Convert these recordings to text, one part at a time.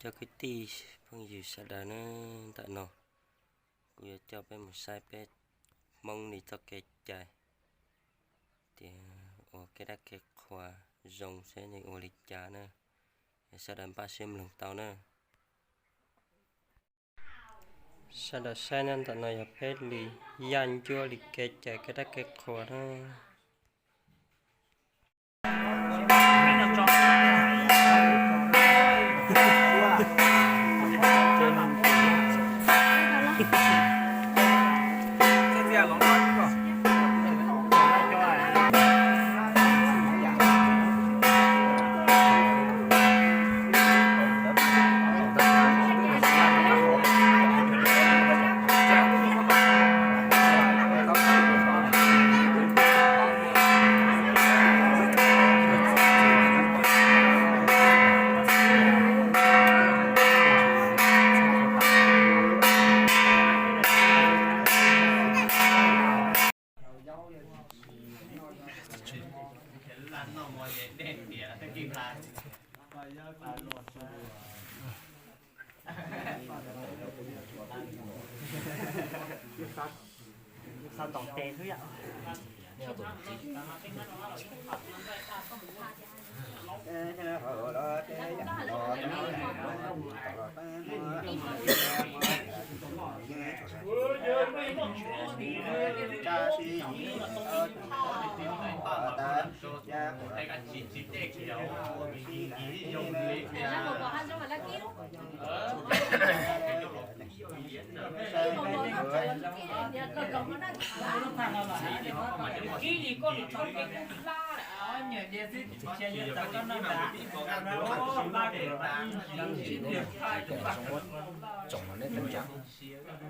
Cov kwv tij phooj ywg sawv daws na, ntawm no kuv yuav coj peb mus saib peb Hmoob li txoj kev cai, tias ua kev dab kev qhua zoo seb nws ua li cas na. Sawv daws npaj siab mloog tau na. Sawv daws saib na, ntawm no yog peb li yaj ncuab li kev cai kev dab kev qhua na.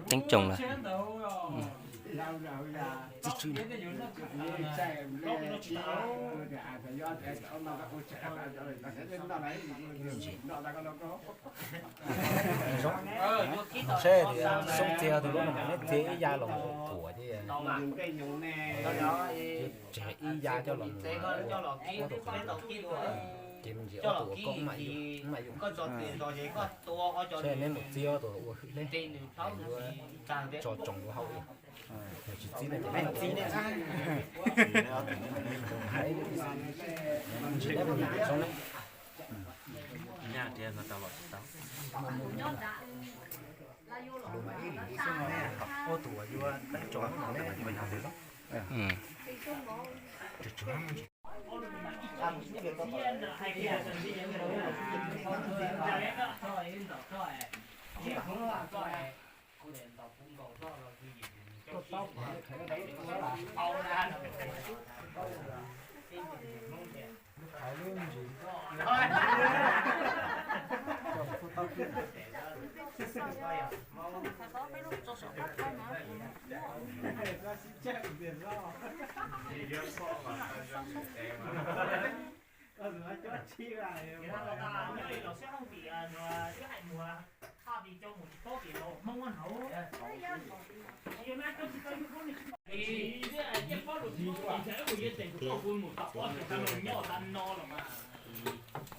Teeb tsoom lawm. Saib tias xyoob txiag tus lub no mas neb txiag ib ya los thuam thiab, tseg ib ya coj los ua tus qhov, ces me ntsis ob tug ua koj mam yuav, saib neb mus txib ob tug ua hwj hleb, yuav tso tsoos ua hauj lwm, yog tsis txib no ces neb txib ne. Tsis neb mus zoo ne. Ob tug yuav teeb tsoom neb yuav yog li.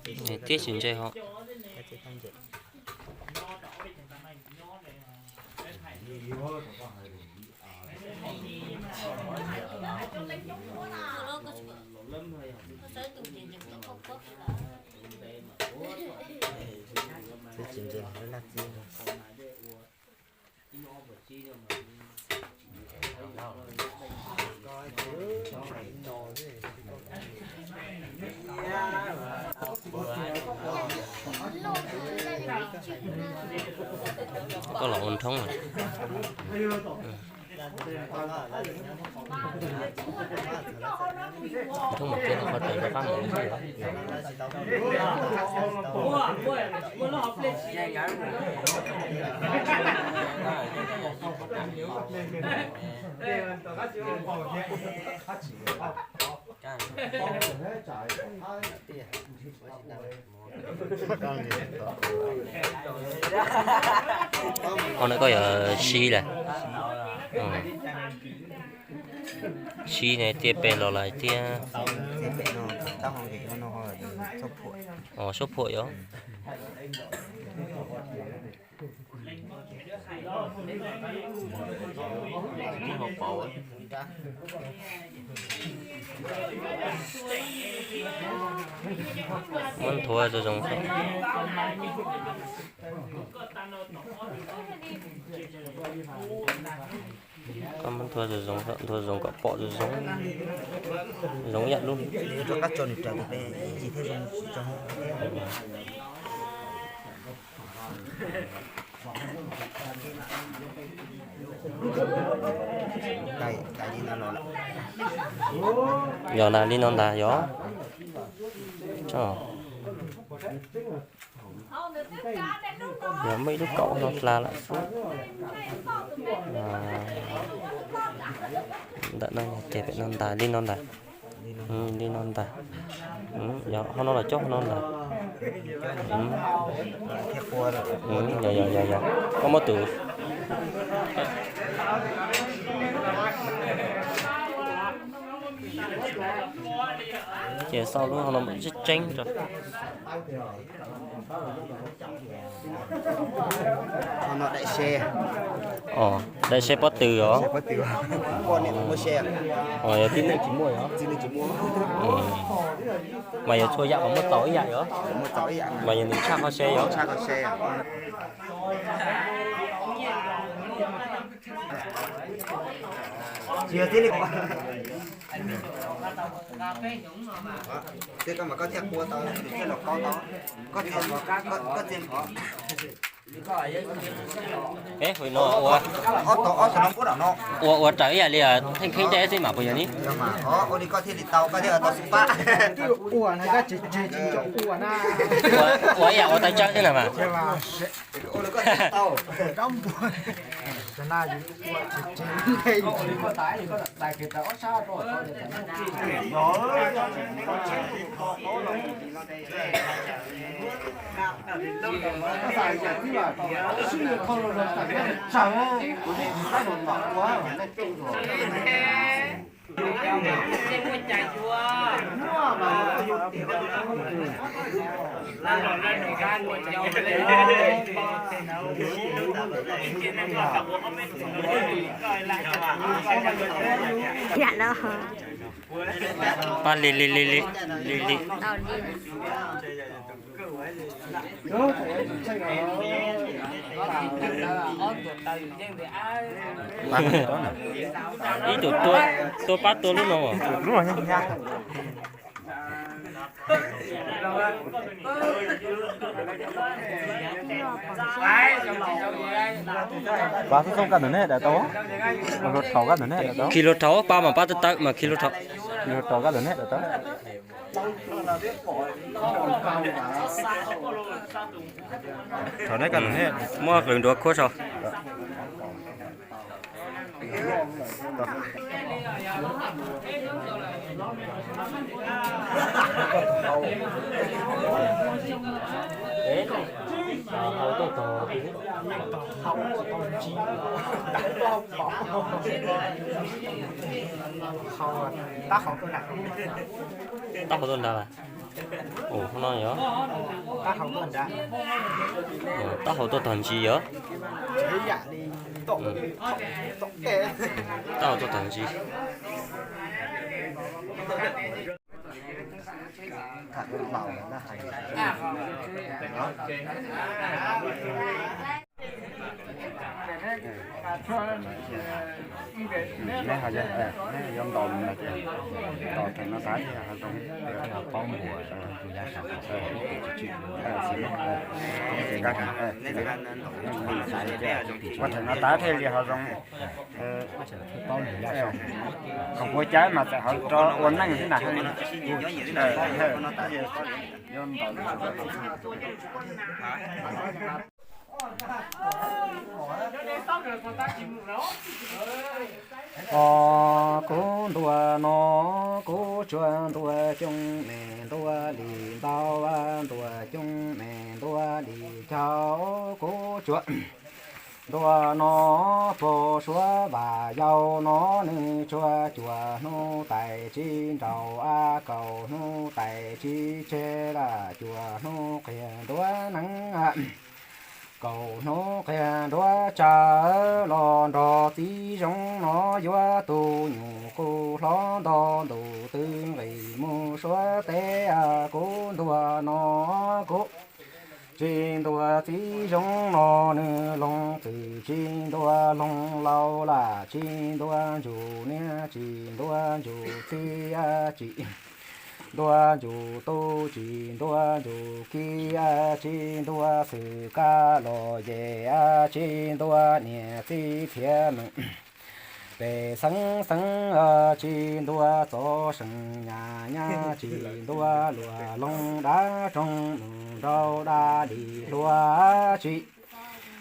Tib tsis ntse hos. Tib tsis ntse laj txib. Koj los ua nrhoob lawm. Nrhoob mus kiag rau qhov raws rov qab mus. Qhov no koj yuav sib lawm. Sib ne, tiaj pem los lawm thiab. Os, suab phuam yom. Muab nthuav zoo zoo. Koj muab nthuav zoo zoo, nthuav zoo kom pom zoo zoo, zoo ib yam lub. Rov qab tso nws raws tus pe ib ntsis thiab zoo. Yog na, li no ntag yog. Yog muaj ib lub kaum no hla lawm xwb. Ntawm no ces pem no ntag, li no ntag. Li no ntag. Yog hauv no los coj hauv no ntag. Yog yog yog yog, koj muab tus ces xauj lub hauv no tseeb tseeb rau. Daim se pob tw os. Yog tib neeg tsis muaj os. Mas yog txhua yam mas muaj txaus ib yam os. Mas yog nws tshaj qhov se os. Peb hwm no ua, ua ua raws ib yam li theej kheeb tej xwb mas puas yog ni? Ua ib yam ua tau tsawg xwb na mas. Yam no. Pab li li li li li li. Ib tug tua pab tua lub no. Pab xoob xoob kab ntawm neb daim tau. Hluas thaum kab ntawm neb daim tau. Khi hluas thaum pab mas pab tawm tawm mas khi hluas thaum. Hluas thaum kab ntawm neb daim tau. Thaum neb kab ntawm neb. Muab qws nruav khuab sau. Taub hau tuaj nrad. Ua no yog taub hau tuaj tog ntsis yog. Taub hau tuaj tog ntsis. Neb ho, neb yuav ntaus no ces ntaus theem no tas thiaj ho zoo. Ua theem no tas thiaj li ho zoo. Thaum kuv cav mas txawm ho rov ua neej xwb na. Os, kuv ntuas no, kuv tsuas ntuas coob, me ntuas li ntau, ntuas coob me ntuas li caug, kuv tsuas ntuas no, puag suav vam yau no, nws tsuas cuaj hnub tais tsib nraud, a kaum hnub tais tsib tseg, laj cuaj hnub qhia ntuas neeb. Kaum hnub qhia nruab tsav los nrog txiv zoo no yuav tus nyuj kuj hlob nto ntuj twb nqis mus suav teb kuv ntuas no kuv tsis ntuas txiv zoo no nws loog txwm tsis ntuas loog laus lam tsis ntuas ntsum niam tsis ntuas ntsum txiv tsis ntuas ntsum tub tsis ntuas ntsum kiv tsis ntuas xwm kab los yem tsis ntuas niam txiv txhiaj meem pes xeeb xeeb tsis ntuas txoj seem nyam nyab tsis ntuas luag loog dab roog nus nraug dab li hluas tsis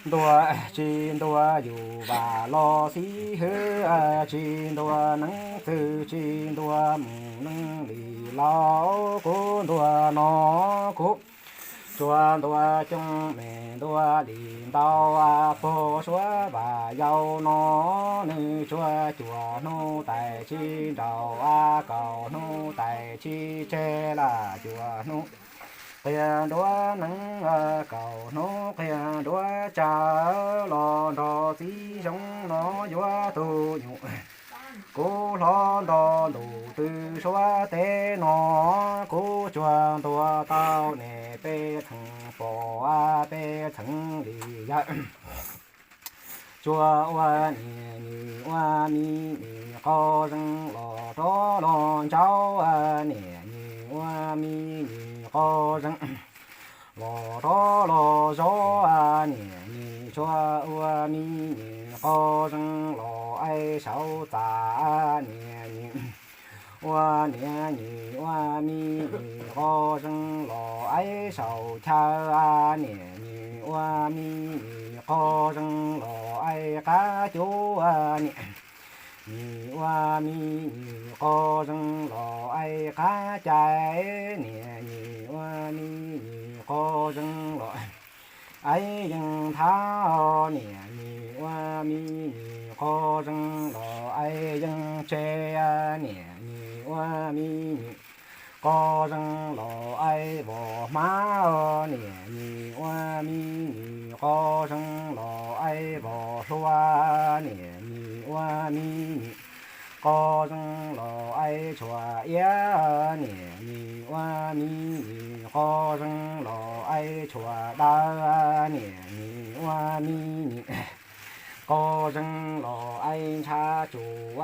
ntuas tsis ntuas yus vam los xib hwb tsis ntuas neeb txwv tsis ntuas mus neeb li laus kuv ntuas no kuv tsuas ntuas coob me ntuas li ntau pog suav vam yau no nws tsuas cuaj hnub tais tsis nraus kaum hnub tais tsis tseg lam cuaj hnub qhia nruab neeb kaum hnub qhia nruab tsav los nrog txiv zoo no yuav tus nyuj kuv hlob nto ntuj twb suav teb no kuv tsuas ntuas tau niam peb txheej pog peb txheej li yawg tsuas ua niam nyws ua mi nyws qo zeeg los rov los ntsaub niam nyws ua mi nyws qo zeeg los rov los zov niam nyws tsuas ua mi nyws qo zeeg los aib saum txaj niam nyws ua niam nyws ua mi nyws qo zeeg los aib saum chaw niam nyws ua mi nyws qo zeeg los aib qab cub niam nyws ua mi nyws qo zeeg los aib qab cai niam nyws ua mi nyws qo zeeg los aib yeej thab niam nyws ua mi nyws qo zeeg los aib yeej tse niam nyws ua mi nyws qo zeeg los aib vos hmab niam nyws ua mi nyws qo zeeg los aib vos hlua niam nyws ua mi nyws qo zeeg los aib tshuav iab niam nyws ua mi nyws qo zeeg los aib tshuav dawb niam nyws ua mi nyws qo zeeg los aib ntshav tsuj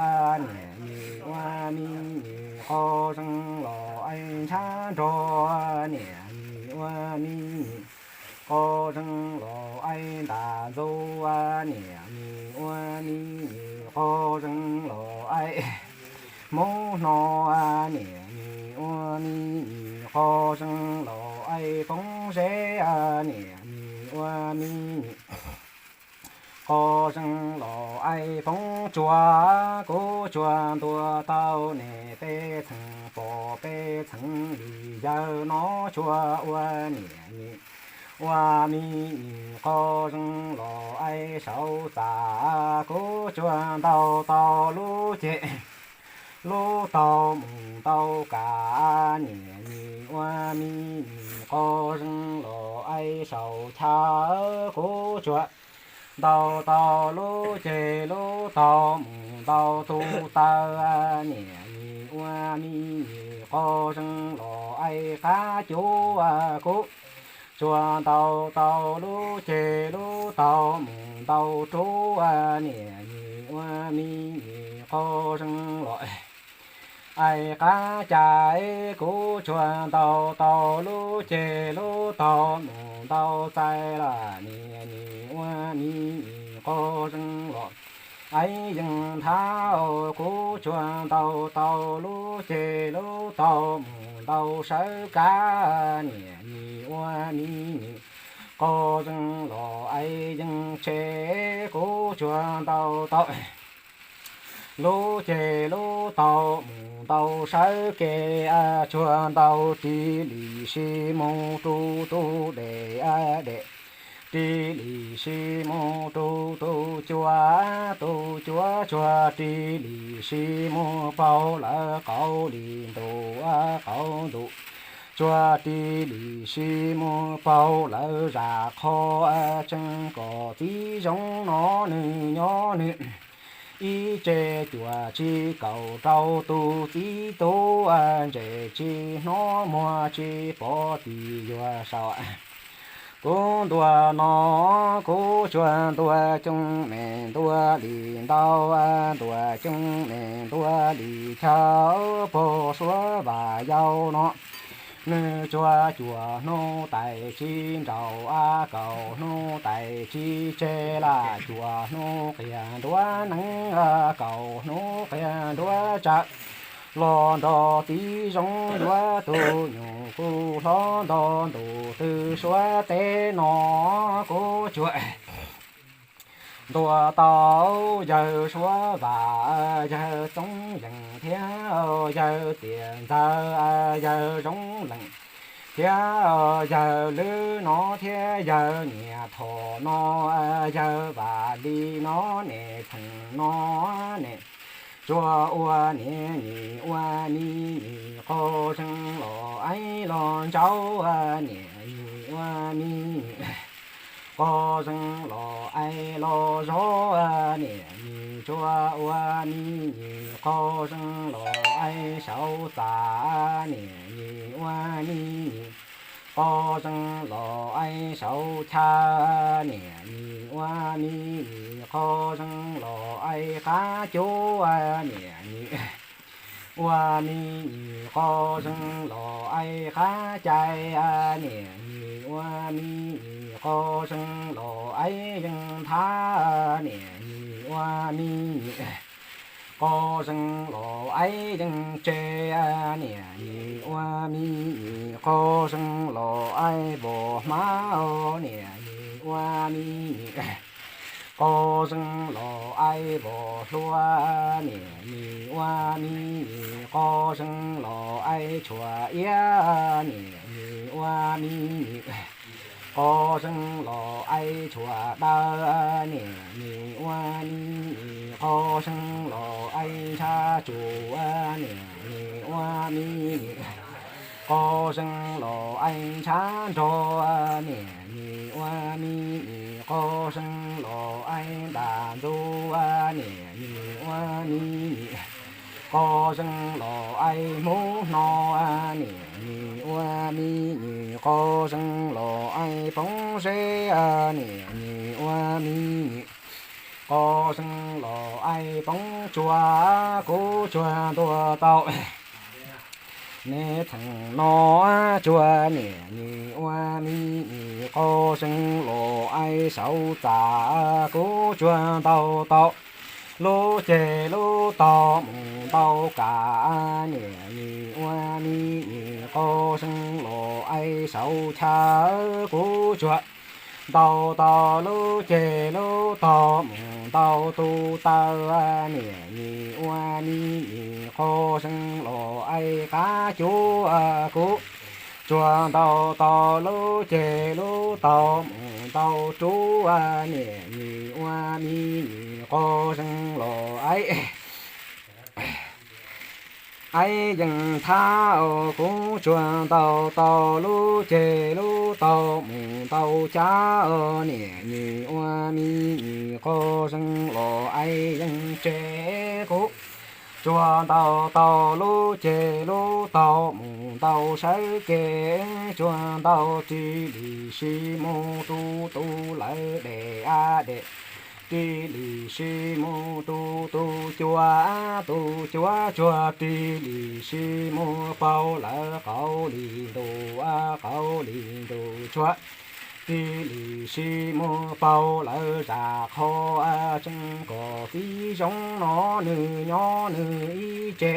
niam nyws ua mi nyws qo zeeg los aib ntshav nrog niam nyws ua mi nyws qo zeeg los aib ntas ntxuv niam nyws ua mi nyws qo zeeg los aib hmub hno niam nyws ua mi nyws qo zeeg los aib poob zeb niam nyws ua mi nyws qo zeeg los aib poob tsuas kuv tsuas ntuas tau niam peb txheej pog peb txheej li yawg no tsuas ua niam nyws ua mi nyws qo zeeg los aib saum txaj kuv tsuas ntaus tau lub ceg lub taug mus ntaus kam niam nyws ua mi nyws qo zeeg los aib saum chaw kuv tsuas ntaus tau lub ceg lub taug mus ntaus tus taw niam nyws ua mi nyws qo zeeg los aib qab cub kuv tsuas ntaus tau lub ceg lub taug mus ntaus rub niam nyws ua mi nyws qo zeeg los aib qab cai kuv tsuas ntaus tau lub ceg lub taug mus ntaus txais las niam nyws ua mi nyws qo zeeg los aib yeej thab kuv tsuas ntaus tau lub ceg lub taug mus ntaus sawv kab niam nyws ua mi nyws qo zeeg los aib yeej tse kuv tsuas ntaus tau lub ceg lub taug mus ntaus sawv kev tsuas ntaus ris li si mus rau tus dej dej ris li si mus rau tus cuab tus cuab tsuas ris li si mus paug lawm qaum li ntuj qaum ntuj tsuag ris lis sib muag paug lawv zam qho. Tseem kom txiv zoo no nws nyob nws ib tse, cuam tsis kaum rau tus txiv tub, ntses tsis hnov muag tsis pom tis yuav saum. Kuv ntuas no kuv tsuag ntuas coob me ntuas li ntau, ntuas coob me ntuas li chaw pog suav vam yau no. Nws tsuag cuam hnub tais tsib nraud, kaum hnub tais tsib tseg, lam cuam hnub qias nruab neeb, kaum hnub qias nruab tsaws. Los nrog txiv zoo yuav tus nyuj kuj hlob nto ntu twg suav teb no kuv tsuag ntuas tau yawg suav vam, yawg txoob yees thiab yawg tiam ntxawg, yawg zoo lees thiab yawg lwb no thiab yawg nyiam thom no, yawg vam li no ne txheem no ne. Tsuag ua niam nyim ua mi nyim, qaug zeeg los aib los ntsaub, niam nyim ua mi nyim, qaug zeeg los aib los zov, niam nyim tsuag ua mi nyim, qaug zeeg los aib saum txaj, niam nyim ua mi nyim, qaug zeeg los aib saum chaw, niam nyim ua mi nyim, qaug zeeg los aib qab cub, niam nyim ua mi nyim, qaug zeeg los aib qab cai, niam nyim ua mi nyim, qaug zeeg los aib yeej thab, niam nyim ua mi nyim, qaug zeeg los aib yeej tse, niam nyim ua mi nyim, qaug zeeg los aib vos hmab, niam nyim ua mi nyim, qaug zeeg los aib vos hlua, niam nyim ua mi nyim, qaug zeeg los aib tshuav iab, niam nyim ua mi nyim, qaug zeeg los aib tshuav dawb, niam nyim ua mi nyim, qaug zeeg los aib ntshav tsuj, niam nyim ua mi nyim, qaug zeeg los aib ntshav nrog, niam nyim ua mi nyim, qaug zeeg los aib ntas ntxuv, niam nyim ua mi nyim, qaug zeeg los aib hmub hno, niam nyim ua mi nyim, qaug zeeg los aib poob zeb, niam nyim ua mi nyim, qaug zeeg los aib poob tsuag, kuv tsuag ntuas tau ne txheem no. Tsuag niam nyim ua mi nyim, qaug zeeg los aib saum txaj, kuv tsuag ntaus tau lub ceg lub taug mus ntaus kam, niam nyim ua mi nyim, qaug zeeg los aib saum chaw, kuv tsuag ntaus tau lub ceg lub taug mus ntaus tus taw, niam nyim ua mi nyim, qaug zeeg los aib qab cub, kuv tsuag ntaus tau lub ceg lub taug mus ntaus rub, niam nyim ua mi nyim, qaug zeeg los aib aib yeej thab, kuv tsuag ntaus tau lub ceg lub taug mus ntaus cab, niam nyim ua mi nyim, qaug zeeg los aib yeej tse, kuv tsuag ntaus tau lub ceg lub taug mus ntaus sawv kev, tsuag ntaus ris lis sib mus rub tus lawv dej ab dej, ris lis sib mus rub tus cuab, tus cuab tsuag ris lis sib mus paug lawv qaum li ntuj, qaum li ntuj tsuag ris lis sib mus paug lawv zam qho, tseem kom txiv zoo no nws nyob nws ib tse,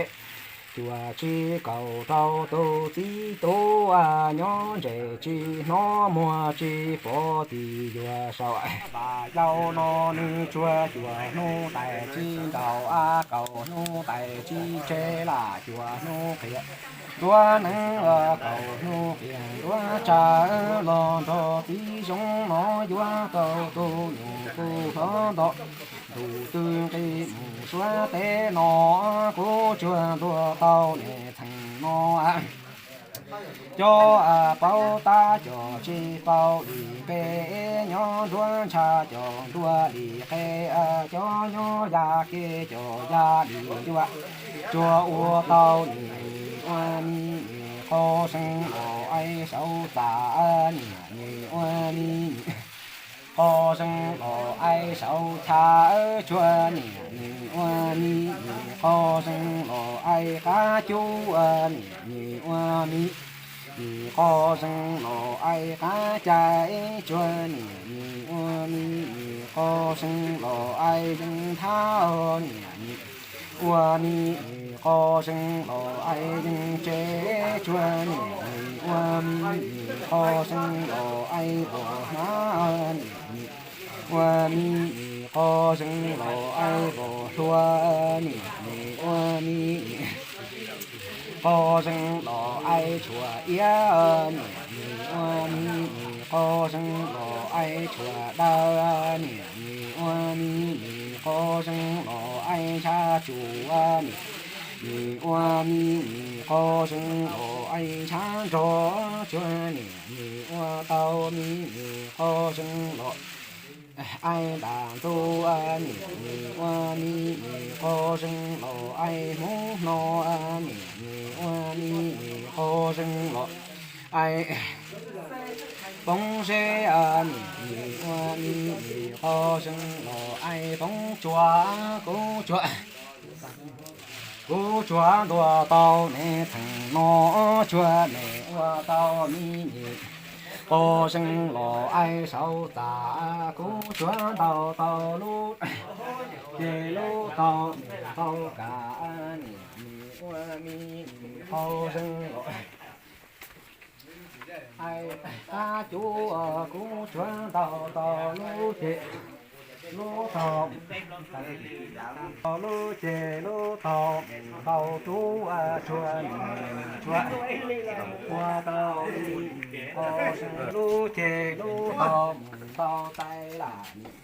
cuam tsis kaum rau tus txiv tub, nyob ntses tsis hnov muag tsis pom tis yuav saum. Vam yau no nws tsuag cuam hnub tais tsib ntaus, kaum hnub tais tsib tseg, lam cuam hnub qias nruab neeb, kaum hnub qias nruab tsaws, los nrog txiv zoo no yuav tau tus nyuj kuj hlob nto ntu twg nqis mus suav teb no, kuv tsuag ntuas tau niam txheem no. Cov paub tab cov tsis paub li npe, nyob nruab ntsha cov nruab li qe, cov nyob yaj kev cov yaj li ncua. Tsuas ua tau niam nim ua mi nim qos seev los aib saub txav niam nim ua mi nim qos seev los aib saub chaw, tsuas niam nim ua mi nim qos seev los aib qab cub niam nim ua mi nim qos seev los aib qab cai, tsuas niam nim ua mi nim qos seev los aib yeeb thab niam nim ua mi nim qos seev los aib yeeb tsev, tsuas niam nim ua mi nim qos seev los aib pos hnab niam nim ua mi nim qos seev los aib pos hlua niam nim ua mi nim qos seev los aib tshuav iab niam nim ua mi nim qos seev los aib tshuav dawb niam nim ua mi nim qos seev los aib ntshav tsuv niam nim ua mi nim qos seev los aib ntshav nrog, tsuas niam nim ua tau mi nim qos seev los aib ntam ntxu niam nim ua mi nim qos seev los aib hmoob hno niam nim ua mi nim qos seev los aib poob zeb niam nim ua mi nim qos seev los aib poob tsuas, kuv tsuas kuv tsuas ntuas tau nej theem no, tsuas nej ua tau mi nim qos seev los aib saub txav, kuv tsuas ntaus tau lub ceg lub taub ntau kam niam nim ua mi nim qos seev los aib qab cub, kuv tsuas ntaus tau lub ceg lub taub, lub ceg lub taub ntau tub, tsuas tsuas ua tau lub ceg lub taub ntau txais lam nim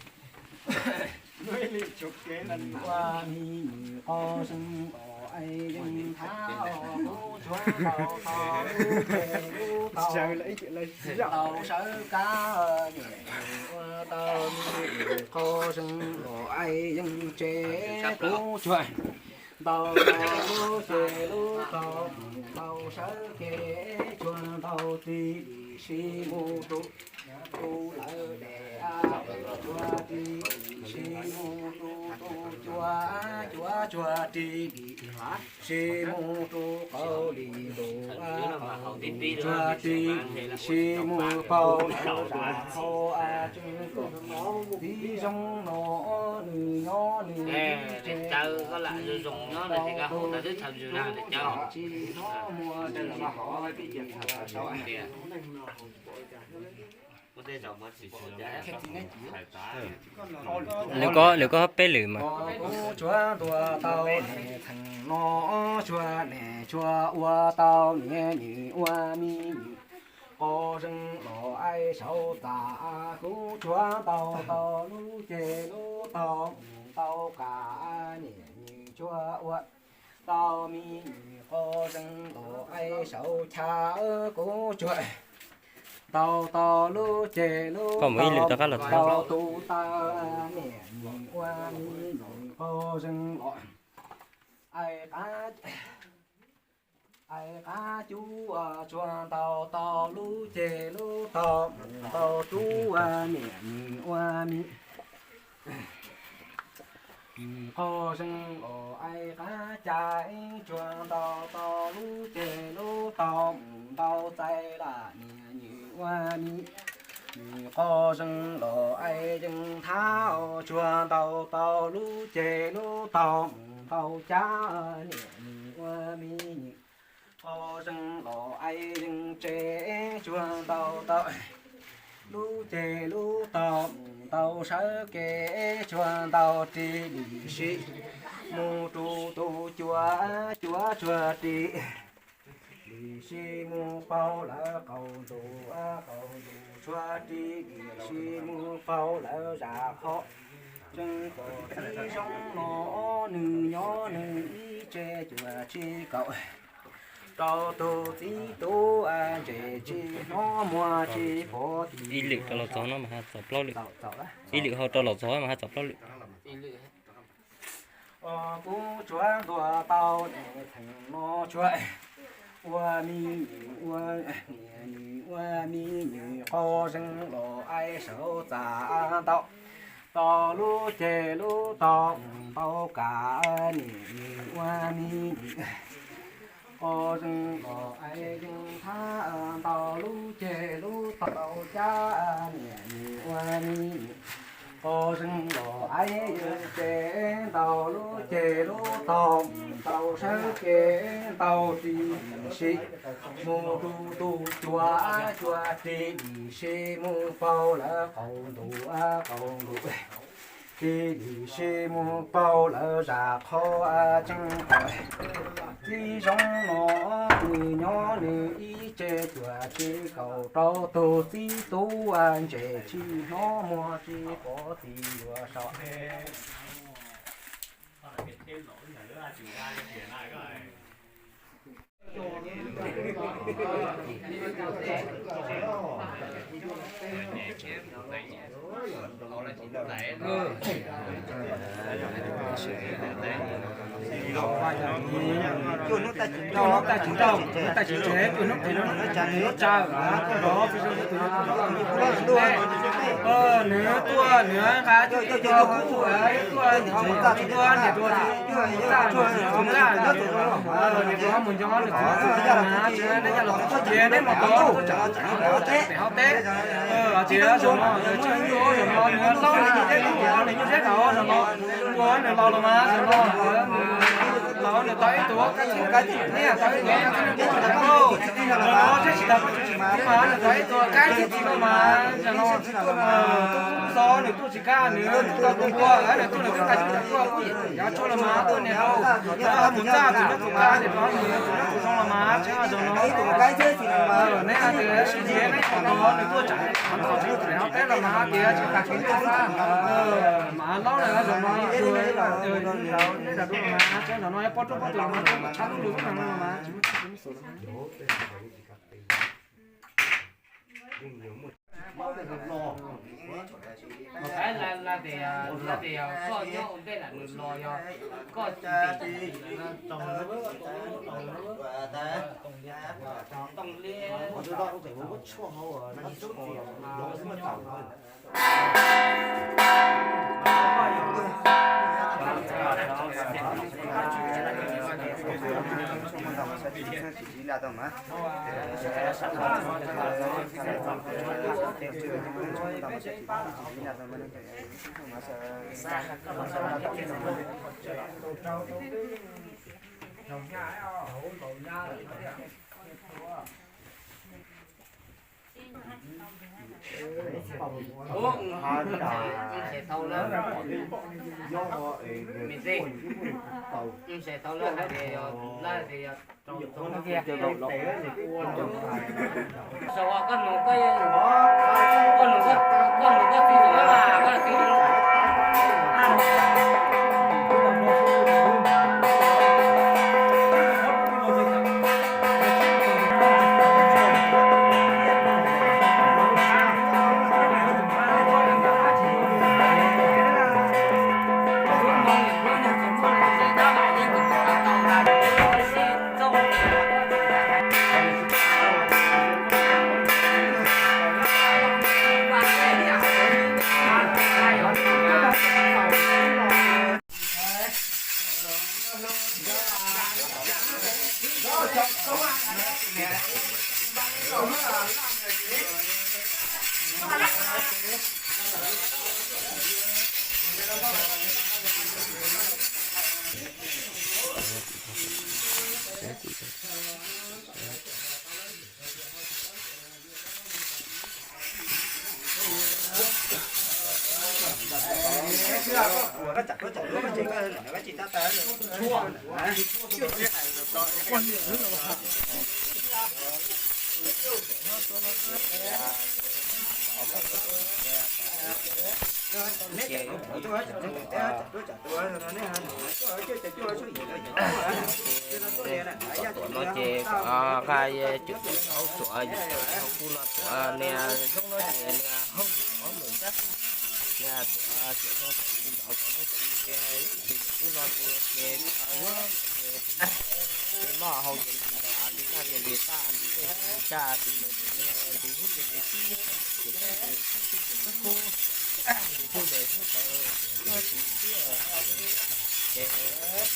ua mi nim qos seev los aib yeeb thab, kuv tsuas ntaus tau lub ceg lub taub ntau sawv kab niam nim ua tau mi nim qos seev los aib yeeb tsev, kuv tsuas ntaus tau lub ceg lub taub ntau sawv kev, tsuas ntaus tib li sib mus rau tus lawv dej, tsuas tib li sib mus rau tus cua, cua tsuas tib li sib mus rau qaum li ntuj, qaum ntuj tsuas tib li sib mus paub lawv zam qhov tseeb. Tib zoo no nws nyob nws ib tse tsis hnov muaj dab tsi hov. Lwm ko, lwm ko peb lwm mas. Kuv tsuas ntuas tau nej theem no, tsuas nej tsuas ua tau niam nim ua mi nim qos seev los aib saub txav, kuv tsuas ntaus tau lub ceg lub taub mus ntau kam niam nim tsuas ua tau mi nim qos seev los aib saub chaw, kuv tsuas ntaus tau lub ceg lub taub mus ntau tub taw, niam nim ua mi nim qos seev los aib qab aib qab cub, tsuas ntaus tau lub ceg lub taub mus ntau tub, niam nim ua mi nim qos seev los aib qab cai, tsuas ntaus tau lub ceg lub taub mus ntau txais lam niam nim ua mi nim qos seev los aib yeeb thab, tsuas ntaus tau lub ceg lub taub mus ntau cab, niam nim ua mi nim qos seev los aib yeeb tsev, tsuas ntaus tau lub ceg lub taub mus ntau sawv kev, tsuas ntaus tib li sib mus rau tus cua, cua tsuas tib li sib mus paub lawv qaum ntuj, qaum ntuj tsuas tib li sib mus paub lawv zam qhov tseeb. Kom tib zoo no nws nyob nws ib tse cuaj tsib kaum rau tus txiv tub ntses tsis hnov muag tsis pom ib lwm rau los txog no mas ha txog plaub lwm. Ib lwm ho rau los txog mas ha txog plaub lwm. Kuv tsuav ntuas tau niam theem no tsuav ua me nyuam ua niam nyuam ua me nyuam qo zeeg los aib saum txaj ntau, tau lub ceg lub tog mus ntau kam niam nyuam ua me nyuam qo zeeg los aib yeej thab ntau lub ceg lub tog ntau cab niam nyuam ua me nyuam qo zeeg los aib yeej ces ntau lub ceg lub tog mus ntau sawb ces ntau ris sim mus rau tus cuav cuav ris lim sim mus paug lawv qaug ntuj qaug ntuj ris lim sim mus paug lawv zaj qhov tseeb tau. Txiv zoo no nws nyob nws ib ce cuam tsis kaum rau tus txiv tub ntses tsis hnov muag tsis pom txiv yuav sau. Cuaj hnub tag tsis nrauj, hnub tag tsis tsev, cuaj hnub tag nrauj tsa, nws tuaj nws nqa cuaj cuaj kuj, tuaj tsis tuaj niam dua tsis tuaj tsa, niam dua mus nco nws txiv tub na, tsis neb los txog ces neb mus tod tuaj tsam pem hauv teb, ces zaum no tseem yuav zaum no nws laub nws nyuj zeb tub, nws nyuj zeb tau zaum no ua nws laus los mas zaum no laus nws tau ib tug kab txib niam, tau ib tug kab txib niam, zaum no tseem tsis tau kab txib txiv mas nws tau ib tug kab txib txiv no mas zaum no tub xov nws tuaj tsis kaj nws tau tus tua nws tuaj nws twb nqa tsis tau tuaj kuj yav tshuaj los mas tuaj niam rau mus txaj txiv nyob tus kaj niam rau nws tus nyob tus zoo los mas tseem zaum no neb hais tias sib nyiam neb pom no nws tuaj tsam pem hauv teb los mas tias tsis tas kev tuaj mas laub na zaum no neb zam dua mas tseem zaum no pob roob pob tus los mas tshab lub lug lub no los mas tsis muaj txaj tsis muaj xus los mas. Tais la tias, la tias yog koj nyob ua ntej lam nws los yog koj tsis tis tau ntoo li Ntses thau lawv, ntses thau lawv hais tias yog lawv hais tias yog Ces no ces kom nqa cov aub tuav yus qub no tuav niag zoo no ces niag hauj lwm ob lwm tab niag tuav cov no tuav ntawd cov no ces kuj no ces yuav ces noj haus ces nti noj ces nti tag nti zej nti zag nti lus nti hub ces nti sib ces nti sib ces nti kub nti hub ces hub tawv nti sib ces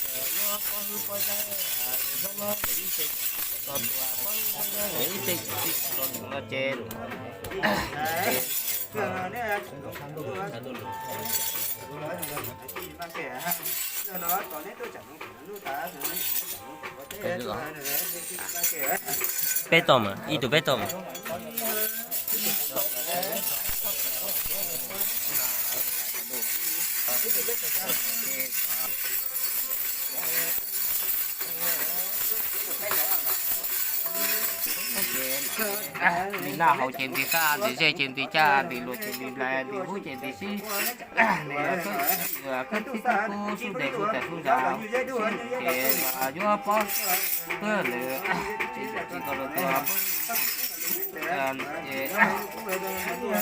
yuav pob hwb pob zaub zoo no ces ib ce kom tua pob hwb pob zaub ces ib ce kom tua no ces peb tog mas, ib tug peb tog mas. Nti noj haus ces nti tag nti zej ces nti cag nti luas ces nti nplai nti hub ces nti sib. Nti khwb tib khwb kub sub deg sub tas sub zas ces yuav pob hwb lawm ces tsis tau los tua ces ces yuav tau noj ntshiab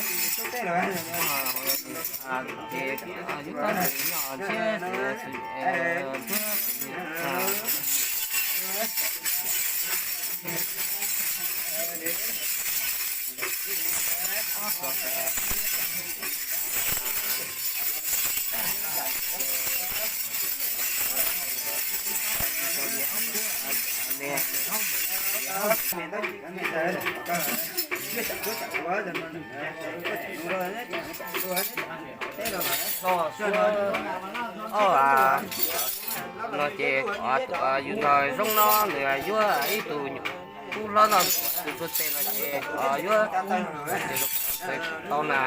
ntshiab No ces yus nrog zoo no nws yuav ib tug nyuam kub hlob no tus txhua tes no ces yuav tau na.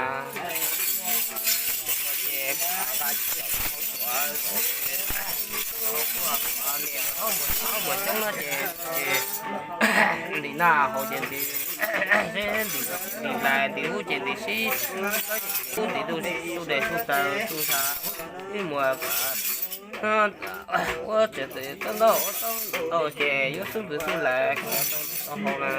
Muam coob no ces nti noj haus ces nti, nti nplai nti hub ces nti sib, hub nti sub deg sub taw sub xav ib muag ua tsev tes tau ntau ua tau ntau ces yuav xub ntxwv xub lais kom tau haus na.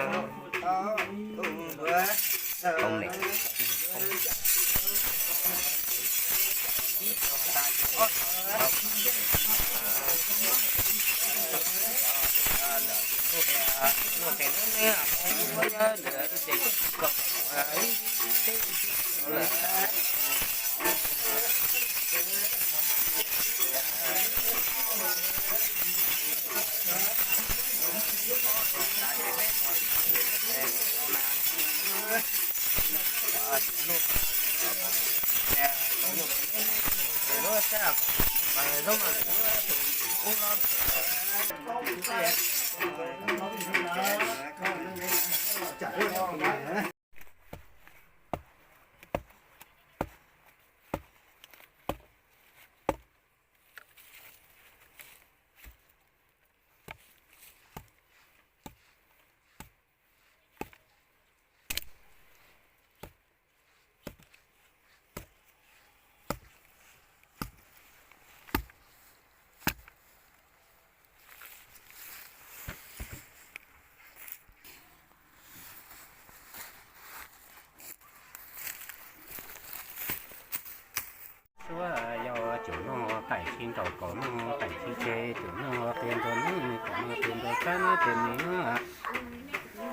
Suab yog caum noj taim tsis nraum kaum noj taim tsis tseg, caum noj qias ntua neb, caum noj qias ntua tsab neb ces nws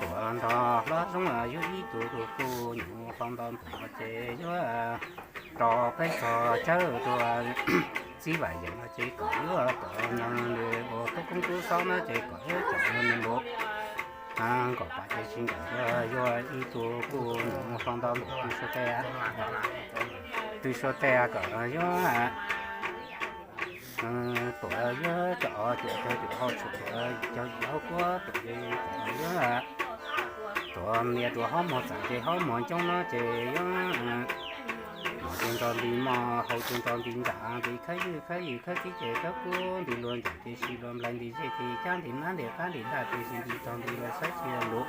tuam nrog hlob zoo yuav ib tug kuj nyuam hlob nto ntuam ces yuav rau peb txog tsawb rau txib vam yeem no ces kom yuav kom nws ua tub koob tub xob na ces kom yuav caum nws nkaum, nkaum pam ces tsis nkaum yuav ib tug kuj nyuam hlob nto ntuam tw suab tej, tw suab tej kom yuav tuam yuav cov cuam cov cuam hau tshuam tuam cov yim hau kuab tuam ces kom yuav tuam nias rua hauv muag txeem ces hauv muag ncoob no ces yuav mos ces nrog nti mos, haus ces nrog nti nram, nti khawb ywj khawb yim khawb txib ces khawb kub, nti luag ncaim ces sis luag nplai, nti zej ces cab, nti nab nti qab nti daj ces sis nti tog nti luag xawb cia lus.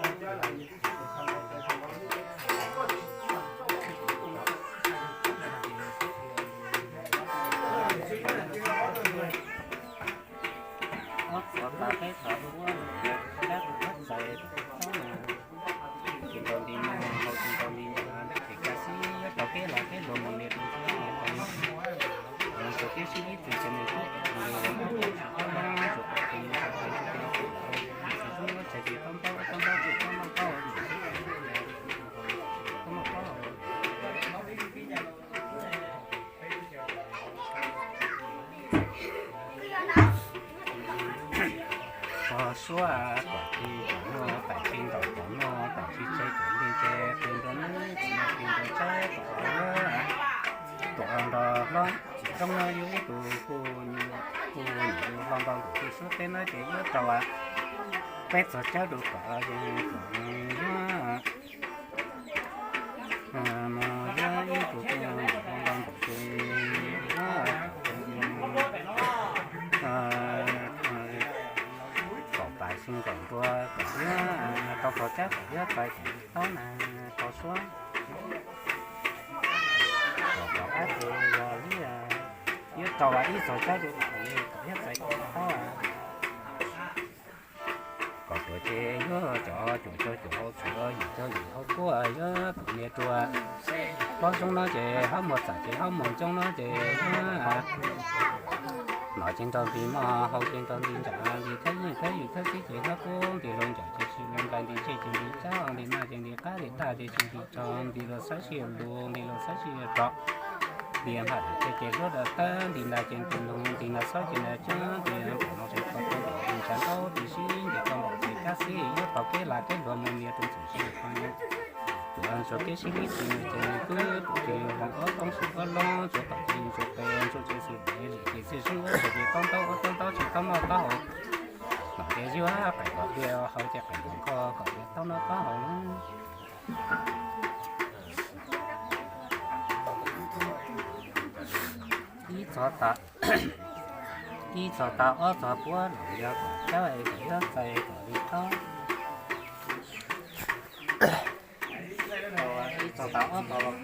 Ob txhov tas peb txhov ua, tab tus txhais thaub na, ces ntaus nti no, hau ces ntaus nti no, ces kav xib yuav rau peb los peb luag mus nias rau ntxhua nias rau no. Rau peb sib ib txwm ces nws kuj tus nws los ntau tus tsis tau na, tsuas kom tus nws tau txais tsis tau, tus txhais xub yuav txais tsis tau ntaub tau ntaub tsis tau noj tau, tsis tau noj tau. Tso suab kom tsis noj, pais tsis ntaus kom noj, pais tsis tseg kom nti, ces qis ntua nab, tsis noj qis ntua tshaib kom tuam nrog hlob tsis txoob no yus ib tug kuj, kuj nyuam hlo nto nkaus tsis suab teb na ces yuav rau peb txhov cawb rau kom kom nyob mus yuav ib tug kuj nyuam hlo nto nkaus ces kom pais tsis ntaus ntua kom yuav tau txhov cawb kom yuav txais kom tau na, tso suab kom kom qab tus yog li yuav rau ib txhov cawb rau kom yuav txais kom tau. Kom tuam ces yuav cov cuam cov cuam hau txhuv, yim cov yim hau kuab, yuav kom nias rua. Hlob zoo no ces hlob muag txam ces hlob muag ncoo no ces no ces ntaus nti mog, hau ces ntaus nti ntsam, nti thawb yeej thawb yus thawb xib ces hlob kub, nti hluas nraug ces tsis hluas nraug, nti ntsej ces nti tsab, nti naj ces nti qab, nti taj ces tsis nti tso, nti luag xab sij lus, nti luag xab sij rov, nti npam ces ces hluab dawm tawb, nti ntas ces nti nug, nti ntas xob ces ntas coob, nti npaum no ces tau tau npaum, nti ntshav ntaub nti sib nti tau npaum ces kav xib yuav tau peb los peb luag mus nias rau ntxim sib tau nyob. Tsuas peb sib ib txwm ces nws twb pum ces hloov ob toob xwb ob loob, tsuas tom ces tsuas pes ntsuj ces xwm pes lwm ces xwm sib ua txhais ces tau ntaub ua tau ntaub tsis tau noj taub hau. Nom ces yuav qais kom tias hau ces qais kom kho kom tias tau noj taub hau na. Ib txhov tas, ib txhov tas ob txhov puab los yog kom cawb es kom yuav txais kom li qab. Ib txhov tas ob txhov los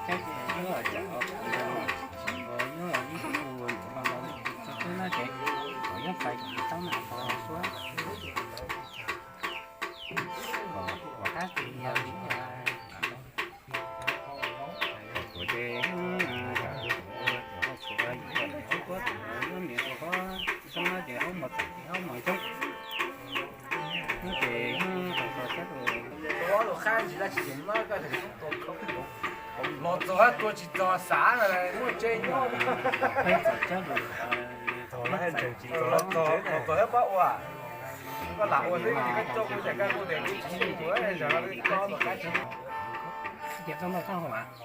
cawb ces yuav cawm kom li qab, yuav ib tug ua ntxuav hlo nto li txhua xwb na ces kom yuav txais kom li qab mas tso suab. Kom qab tus yog li kuv ces hauv tshuav yim hauv kuab tus yuav nias rau hauv xyoob no ces hauv mos txam ces hauv mos xyoob no ces hauv txhov cawb los txog hab tua tsis txog xav muaj tseeb, peb txhov cawb los txog hab pab ua, koj lam ua xwb, koj coj kuv cas koj kuj tias kuv tsis tau ua, zaum no koj txhov qab tsis tias txhob noj txhob haus.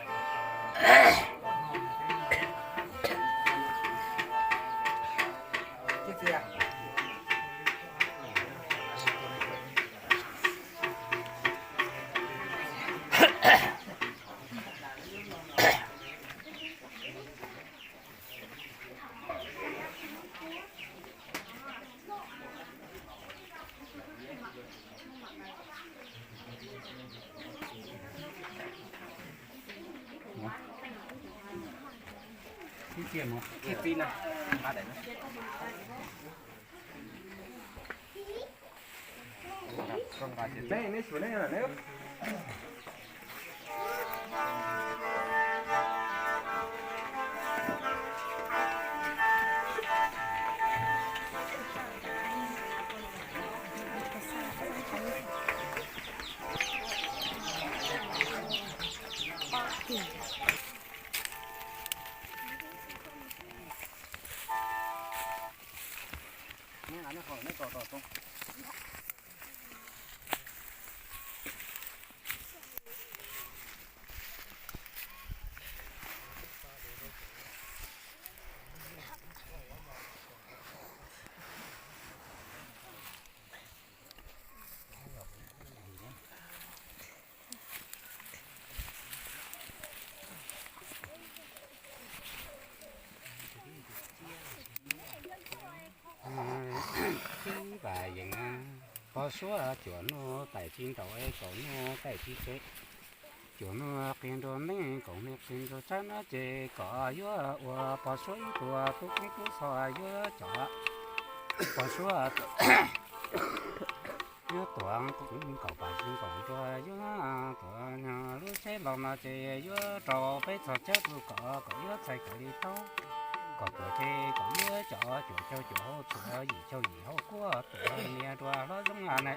Pog suab cuam nuj taim tsis nraum es kaum nuj taim tsis tsev, cuam nuj qia nrua neeb kaum nuj qia nrua tsab no ces kom yuav ua pog suab ib tug tub koob tub xo yuav cov pog suab yuav tuav kaum pam tsis nkaum nrua yuav tuav lub tsheb los no ces yuav rau peb txog cab rau kom kom yuav txhais kom li taub, kom tuav ces kom yuav cov cuam caug cuam hauv txhuam yim caug yim hauv kuab tuav nias rua hlob zoo na.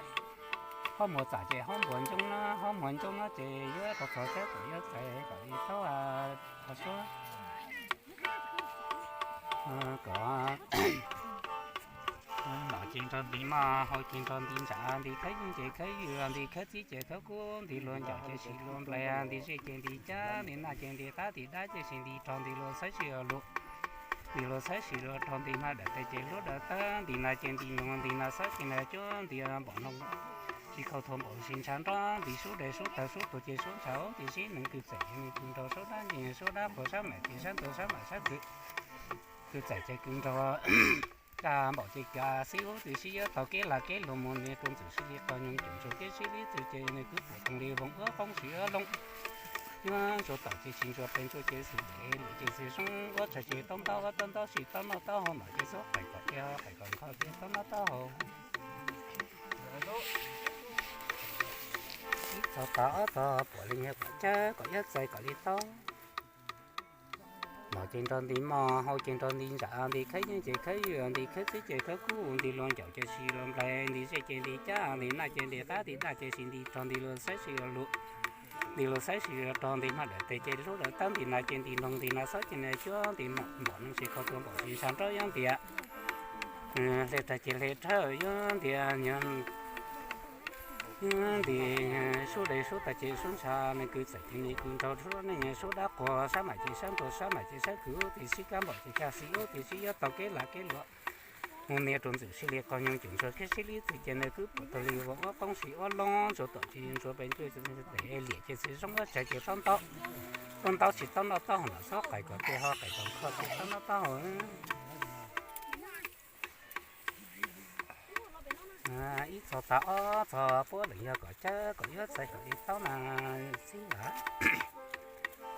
Hov muag txam ces hov muag ncoob na, hov muag ncoob no ces yuav rau txog cab kom yuav txhais kom li taub pog suab. Kom nom ces nrog nti mog, hau ces nrog nti ntsa, nti khawb yeeb ces khawb ywg, nti khawb txib ces khawb kub, nti luag ncaum ces sis luag nplais, nti zej ces nti cab, nti naj ces nti qab, nti dab ces sis nti rog, nti luag xaiv sis luag lug, nti luag xaiv sis luag rog, nti hma dawm tes ces hlub dawm tawb, nti nas ces nti noog, nti nas xob ces nas cuab, nti npaum noog tsis khau thuas npaum sis ntshav nrob, nti sub deg sub tawg sub tuag ces sub ntshav, nti sib neeg kws txawm ces nws kws nraug, sub dab nti sub dab qhuas, sab maim ces sab ntuag, sab maim sab kws, kws txawm ces kws nraug, kaj npaum ces kav xib ub, nti sib yuav taug kev lag kev luag mus nias rua ntxwm sib li qog nyoog cuam ntsuag kev sib li txwm ces nws kws puam toog li voog uab qoob sis uab loob. Yuav ntsuag taum ces sis ntsuag pes ntsuag ces xwm dev lwm ces xwm zoo uab tshais ces taub ntaub uab taub ntaub sis taub noj taub haus, nom ces xub qais kom tiag qais kom nkho tiag taub noj taub haus. Ib txog tas ob txog puav leej yog kom cab kom yuav txais kom li taub. Nom ces nrog nti mog, hau ces nrog nti ntsa, nti khawb yeeb ces khawb ywg, nti khawb txib ces khawb kub, nti luag ncaum ces sis luag nplais, nti zej ces nti cab, nti naj ces nti qab, nti daj ces sis nti rog, nti luag xaiv sis luag lug, nti luag xaiv sis luag rog, nti hma dawm tes ces hlub dawm tawb, nti nas ces nti noog, nti nas xob ces nas cuab, nti npaum noog sis khau thuas npaum sis ntshav nrob yuav ntias, hle rag ces hle rhawj yuav ntias, nti sub deg sub tawg ces sub ntshav, nws kws txawm ces nws kws nraug, sub dab qhuas, sab maim ces sab ntuag, sab maim ces sab kws, ub tib sib kab npaum ces kaj xib ub, tib sib yuav taug kev lag kev luag mus nias rua ntxwm sib li qog nyoog cuam ntsuag kev sib li txwm ces nws kws puam toog li voog uab qoob sis uab loob. Ntsuag taum ces ntsuag pes ntsuag tes liam ces xwm zoo uab tshais ces taub ntaub, taub ntaub sis taub noj taub haus, nom xob qais kom tiag ho qais kom nkho tiag taub noj taub haus. Ib txog tas ob txog puab leej yog kom cab kom yuav txais kom li taub na xib vas.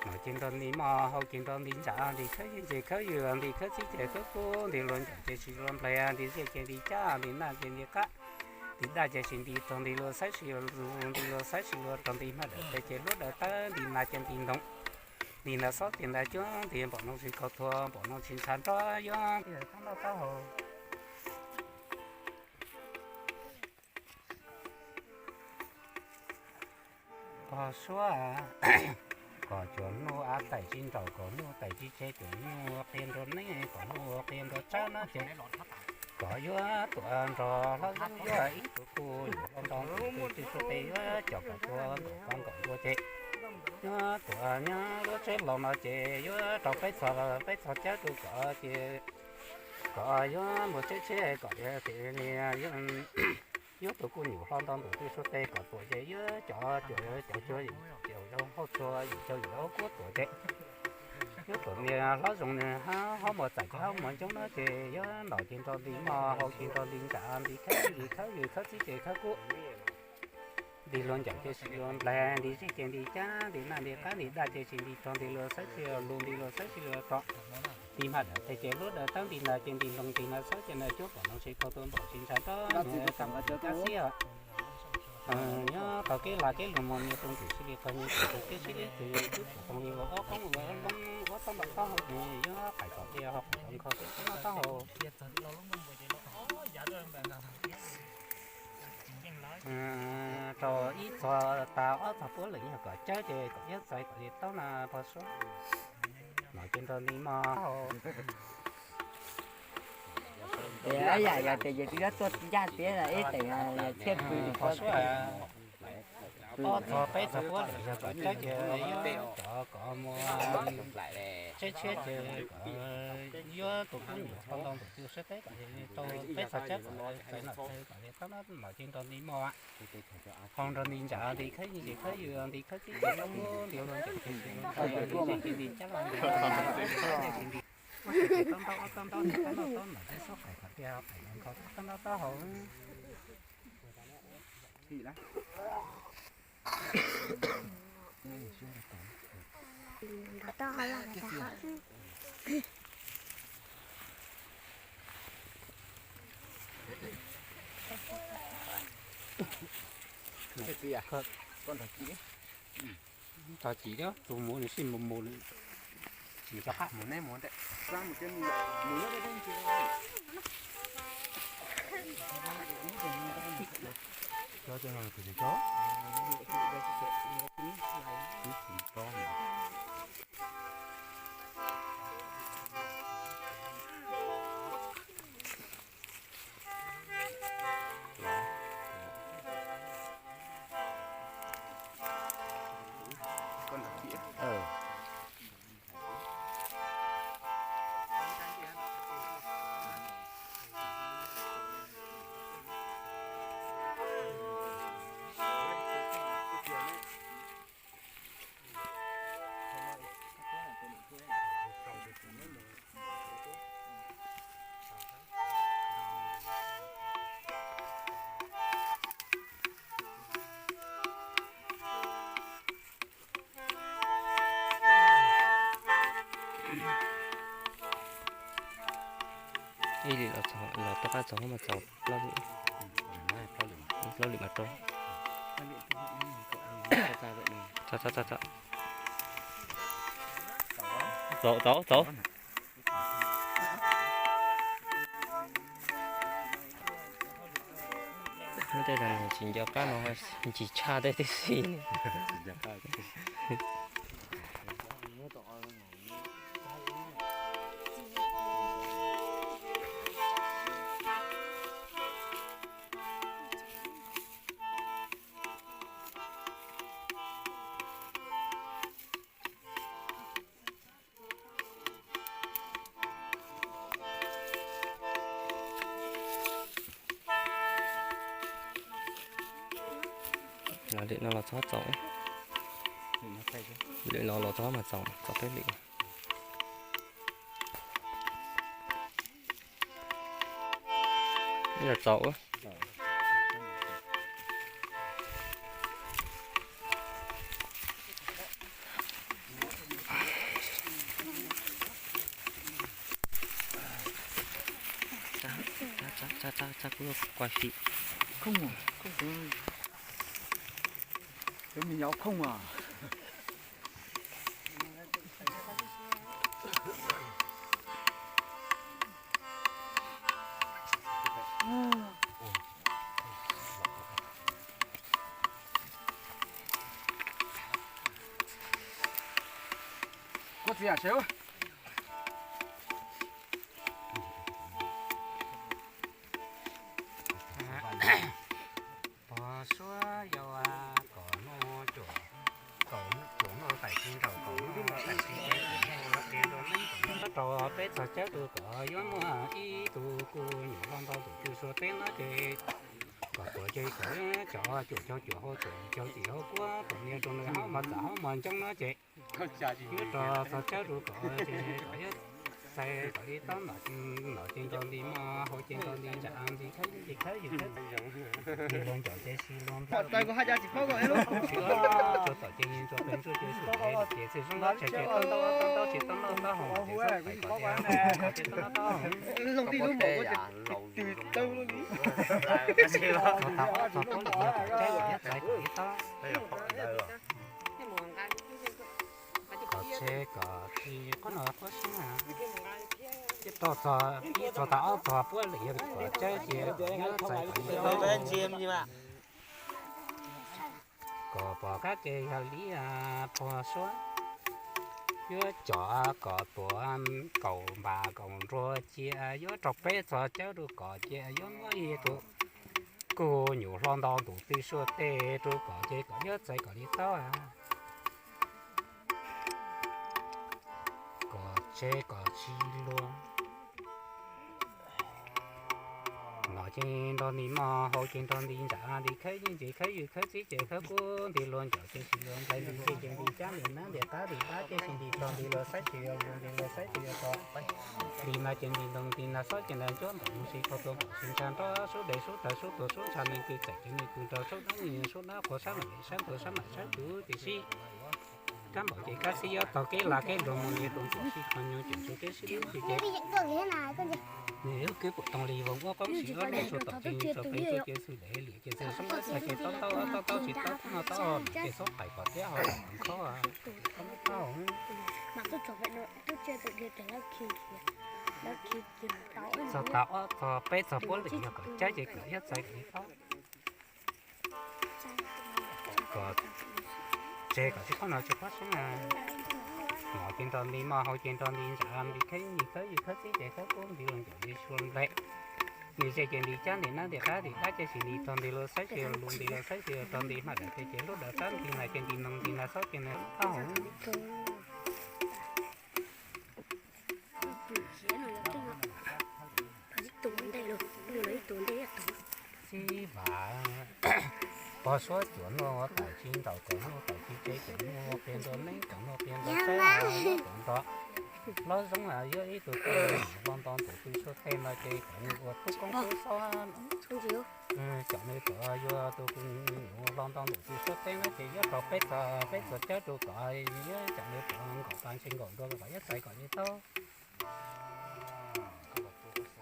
Nom ces nrog nti mog, hau ces nrog nti ntsa, nti khawb yeeb ces khawb ywg, nti khawb txib ces khawb kub, nti luag ncaum ces sis luag nplais, nti zej ces nti cab, nti naj ces nti qab, nti daj ces sis nti rog, nti luag xaiv sis luag lug, nti luag xaiv sis luag rog, nti hma dawm tes ces hlub dawm tawb, nti nas ces nti noog, nti nas xob ces nas cuab, nti npaum noog sis khau thuas npaum noog sis ntshav nrob yuav taub noj taub haus. Pog suab kom cuam nuj av taim tsis nraum, kom nuj taim tsis tseg, cuam nuj qia nrua neeb, kom nuj qia nrua tsab no ces kom yuav tuam nrog hlob zoo yuav ib tug kuj yuav hlob nrog tus twg suab tes yuav cov kom tua nkaum pab nkaum ntua ces yuav tuam nyob lub tsheb laus no ces yuav rau peb txog, peb txog cab rau kom ces kom yuav mus tsheb tsheb kom tias yuav tus kuj nyuam hlob nrog tus twg suab tes kom tuam ces yuav cov cuam cov cuag yim caum hauv txhua yim caum yim hauv kuab tuam ces yuav tuam nias hlob zoo nws hab hauv muag txais ces hauv muag ncoob no ces yuav nom ces nrog nti mog, hau ces nrog nti ntsa, nti khawb yeeb ces khawb ywg, khawb txib ces khawb kub, nti luag ncaum ces sis luag nplais, nti zej ces nti cab, nti naj nti qab, nti daj ces sis nti rog, nti luag xaiv sis luag lug, nti luag xaiv sis luag rog, nti hma dawm tes ces hlub dawm tawb, nti nas ces nti noog, nti nas xob ces nas cuab, npaum noog sis khau thuas npaum sis ntshav nrob nws kam kab xib os. Nyob tau kev lag kev luag mus nias rau ntxim sib li qog nyoog cuam ntsuag kev sib li txwm, kub puam toog li voog uab qoob sis uab loob, uab taub noj taub haus, yuav qais kom tiag ho qais kom nkho tiag taub noj taub haus. Rau ib txog tas ob txog puab leej yog kom cab ces kom yuav txais kom li taub na pog suab. Nom ces nrog nti mog. Yam yog tias yus twb yuav tuaj ncaj tiab ib teem thiaj pw pog suab. Ob txog peb txog puab leej yog kom cab ces yuav cov kom mus tsheb tsheb ces kom yuav tus kub nyuam hlob nrog tus twg suab tes kom rau peb txog cab kom txais nom txais kom li taub na, nom ces nrog nti mog. Hau nrog nti ntsa, nti khawb yeeb ces khawb ywg, nti khawb txib ces khawb kub, nti luag ncaum ces sis luag nplais, nti zej ces nti cab, nti nas ces nti, uab tshais ces taub ntaub, uab taub ntaub ces taub noj taub, nom ces xob qais kom tiag qais kom nkho taub noj taub haus. Tso ci thiab, tus mus nws sij mus mus, tsis rov qab mus neb mus ntej. Ib li los txog, los rov qab txog mas txaus plaub lwm, plaub lwm mas rau. Txaus, txaus, txaus. Tej zaum tsis nco qab no, ntsis tshaj tej tib si. Lwm no los txog txaus, lwm no los txog mas txaus, txaus peb lwm. Ib los txaus. Tsa, tsa, tsa, kuv quay phim. Khoob, khoob, cov me nyuam khoob a. Kuv txiv yam seb. Pog suab yau, kom noj cuam, kom cuam noj taim tsis nraus, kom noj taim tsis ces kuv noj qia rau neeb kom noj rau peb txog cawb rau kom yuav muaj ib tug kuj nyuam hlo ntau tus twg suav teb no ces kom tuav ces kom cov cuam cog cuam hau txuam cog tim hau kuab kom nias rau nws haub mos txam haub mos ncoob no ces yuav rau txog cawb rau kom ces kom yuav txais kom li tab nom ces nto nti mos hau ces nto nti ntsam nti khaub nti khaub yus khaub. Nti los ncauj ces si los nto. Txais kuv haj cas tsis paub kom es lub. Tsuas tom ces ntsuas pes ntsuas ces su ces ces txij zoo los tshais ces tau ntau tau ntau tsis tau noj tau haus ces txhob pais kom ces tau noj tau haus. Zoo tib lub npaum kuv ces twg tau lub li. Txog tau ob txog plaub lwm yog kom cawb kom yuav txais kom li tab. Kom tshe kom tsis qub no qub sib na. Ib txog, ib txog tas ob txog puab lwm yog kom cawb ces kom yuav txais kom li tab. Kom pom kab ke yog li pog suab yuav cov kom tuav kaum npas kaum nruas cia yuav rau peb txog cawb rau kom cia yuav muab ib tug kuj nyuam hlo ntau tus twg suav teb rau kom ces kom yuav txais kom li tab. Kom tshe kom tsis luag. No Ces nrog nti mog, haus ces nrog nti ntsa, nti khawb yeej ces khawb ywg khawb txib ces khawb kub, nti luag ncaum ces sis luag nplais, nti zej ces nti cab, nti nab nti qab nti dab ces sis nti rog, nti luag xaib sis luag lus, nti luag xaib sis luag rog, nti nas ces nti ntoo, nti nas xob ces nas cuab, npaum nus sis qaug tuag, npaum sis ntsha nrob, sub dej sub tawv sub tuag sub ntsha, neeg kws txawm ces neeg kws nraug, sub dab nyi sub dab qhuav, sab mam li sab ntuag sab mam sab kws, tiam sis kab npaum ces kab xib ob tog keb lag keb luag mus li rau ntxim sib qho nyuag ceem tsuas keb sib lub tsis ces nws lub kwj pum toog li voos ua qoob sis ob lub tsuas tom ces tsuas pes tsuas ces xwb dev liam ces xwb soob ob txhais ces taub taub ob taub taub tsis taub taub no taub no ces xob qais kom tiab ho khob txog tas ob txog peb txog puab lwm yog kom cab ces kom iab txais kom li taub, kom tseg kom tsis khob no tsis khob sab na. Mos ces nrog nti mog, haus ces nrog nti ntsa, nti khawb nti khawb ywg khawb txib ces khawb kub, nti luag ncaum nti suav nplais, nti zej ces nti cab, nti nab nti qab nti dab ces sis nti rog, nti luag xaib sis luag lus, nti luag xaib sis luag rog, nti hmab dawm tes ces hlub dawm tab, nti nas ces nti ntoo, nti nas xob ces nas taub hau. Xib vam, pog suab cuam nuj tais tsis ntaus, kaum nuj tais tsis tseg, kaum nuj qia ntua neeb, kaum nuj qia ntua tsaib, kaum nrog hlob Zoob yuav ib tug tub hlo nto ntuj tw suav tej no ces kom nws ua tub koob tub xob, kom nws rov yuav tus hlo nto ntuj tw suav tej no ces yuav rau peb txog, peb txog cawb rau kom yuav kom nws rov nkaum pas ntshe nkaum ntua kom iab txais kom li taub.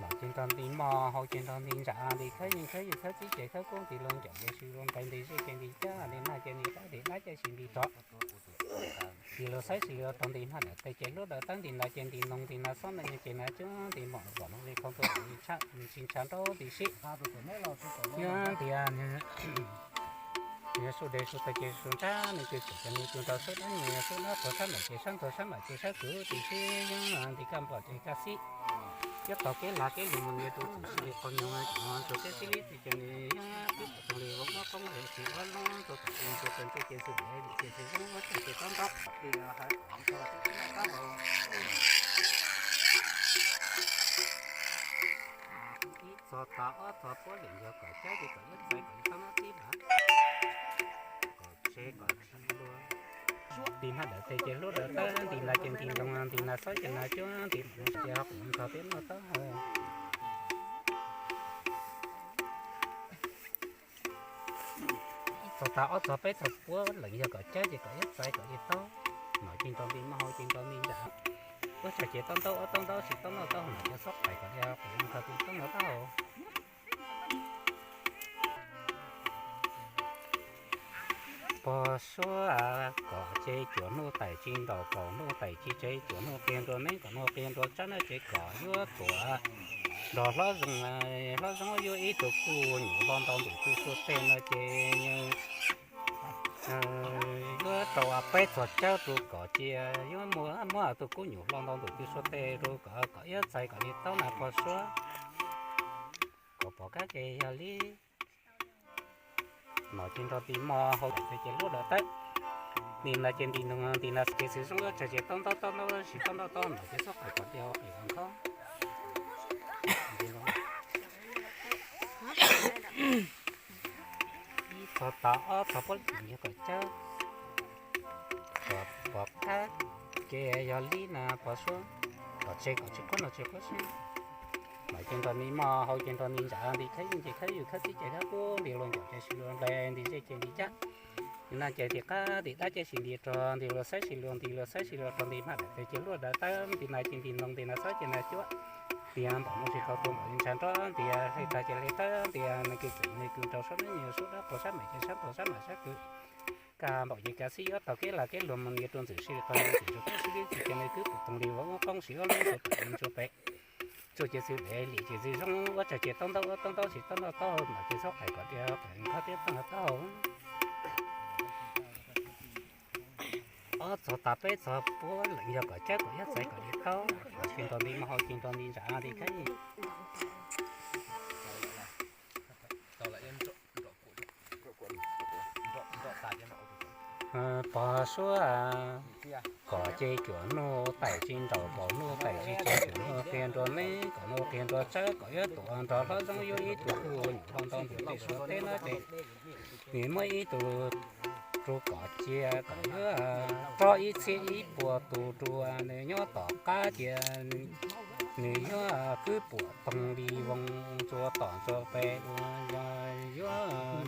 Mos ces nrog nti mog, haus ces nrog nti ntsa, nti khawb yeej khawb ywg khawb txib ces khawb kub, nti luag ncaum ces sis luag nplais, nti zej ces nti cab, nti nag ces nti qab nti dab ces sis nti rog, nti luag xaib sis luag rog, nti hmab dawm tes ces hlub dawm tab, nti nas ces nti ntoo, nti nas xob nas ces nas cuab, nti mom pom no li khob tuag, nti tsis ntsha nraub nti sib. Yog tias nws sub dej sub tawv ces sub ntsha, nws kws txawm ces nws kws nraug, sub dab nyi sub dab qhuav, sab mam ces sab ntuag sab mam ces sab kws, tiam sis yog nti kab npaum ces kab xib, yuav tog keb lag keb luag mus li rau ntxim sib li qho nyuag ceem tsuas keb sib lub tsis ces nws yog twb pum toog li voos ua qoob sis ob lub tsuas tom ces tsuas tawm ntsuas ces xwb dev liam ces xwb zoo ua tsaig ces taub ntaub. Ib txog tas ob txog puab lwm yog kom cab ces kom iab txais kom li taub no tib npav, kom tseg kom tsis luag. Nti hmab dawm tes ces hlub dawm tab, nti nas ces nti ntoo, nti nas xob ces nas cuab, nti mom no ces ho qum nkaus tiab noj taub hau. Txog tas ob txog peb txog puab lwm yog kom cab ces kom iab txais kom li taub. Mos ces nrog nti mog, haus ces nrog nti ntsa, ua tsaig ces taub ntaub ob taub ntaub sis taub noj taub hau, mos ces xob qais kom li qum nkaus tus taub no taub hau. Pog suab, kaum ces cuam nuj tais tsis ntaus, kaum nuj tais tsis tseg, cuam nuj qia ntua neeb, kaum nuj qia ntua tsab na ces kom yuav tuam nrog hlob Zoob, hlob Zoob yuav ib tug kuj nyuam hlo ntau ntuj tw suav tej no ces yuav rau peb txog cawb rau kom cia yuav muab tus kuj nyuam hlo ntau ntuj tw suav tej rau kom kom iab txais kom li taub na pog suab. Kom pom kab ces yog li. Mos ces nrog nti mog, haus ces hlub dawm tab, nti nas ces nti ntoo, nti nas ces xwb zoo ua tsaig ces taub ntaub taub ntaub sis taub noj taub hau, mos ces xob qais kom li qum nkaus tus taub no taub hau. Txog tas ob txog puab lwm yog kom cawb, kom pom kab ces yog li na pog suab, kom tseg kom tsis khob no tsis khob sab. Mos ces nrog nti mog, haus ces nrog nti ntsa, nti khawb yeej ces khawb ywg khawb txib ces khawb kub, nti luag ncaum ces sis luag nplais, nti zej ces nti cab, nti nas ces nti qab nti dab ces sis nti rog, nti luag xaib sis luag, nti luag xaib sis luag rog, nti hmab dawm tes ces hlub dawm tab, nti nas ces nti ntoo, nti nas xob ces nas cuab, nti npaum no ces qaug tuag, npaum ntsha nrob, nti hle tag ces hle tab, nti nws kws txawm nws kws nraug, sub dab nyi sub dab qhuav, sab mam ces sab ntuag sab mam sab kws. Kab npaum ces kab xib yuav tog keb lag keb luag mus li rau ntxim sib li qho nyuag ceem tsuas keb sib lub tsis ces nws twb pum toog li voos ua qoob sis ob lub tsuas tom ntsuas pem tsuas ces xwb dev liam ces xwb zoo ua tsaig ces taub ntaub ob taub ntaub sis taub noj taub hau, mos ces xob qais kom li qum nkaus tiab taub no taub hau. Ob txog tas peb txog puab lwm yog kom cawb kom iab txais kom li taub, mos ces nrog nti mog, haus ces nrog nti ntsa, nti khawb yeej. Pog suab, kom ces cuam nuj tais tsis nraus, kom nuj tais tsis tseg, cuam nuj qia nrua neb, kom nuj qia nrua tsawb, kom yuav tuam nrog hlob zoo yuav ib tug kuj nyuam hlo ntau ntuj tej suav teb no ces nws muab ib tug rua kom cia kom yuav rov ib txhiab ib puas tus rua nws nyob tom qab cia nws yuav kwb puam toog li voos ntxua tom ntxua pes ua, yuav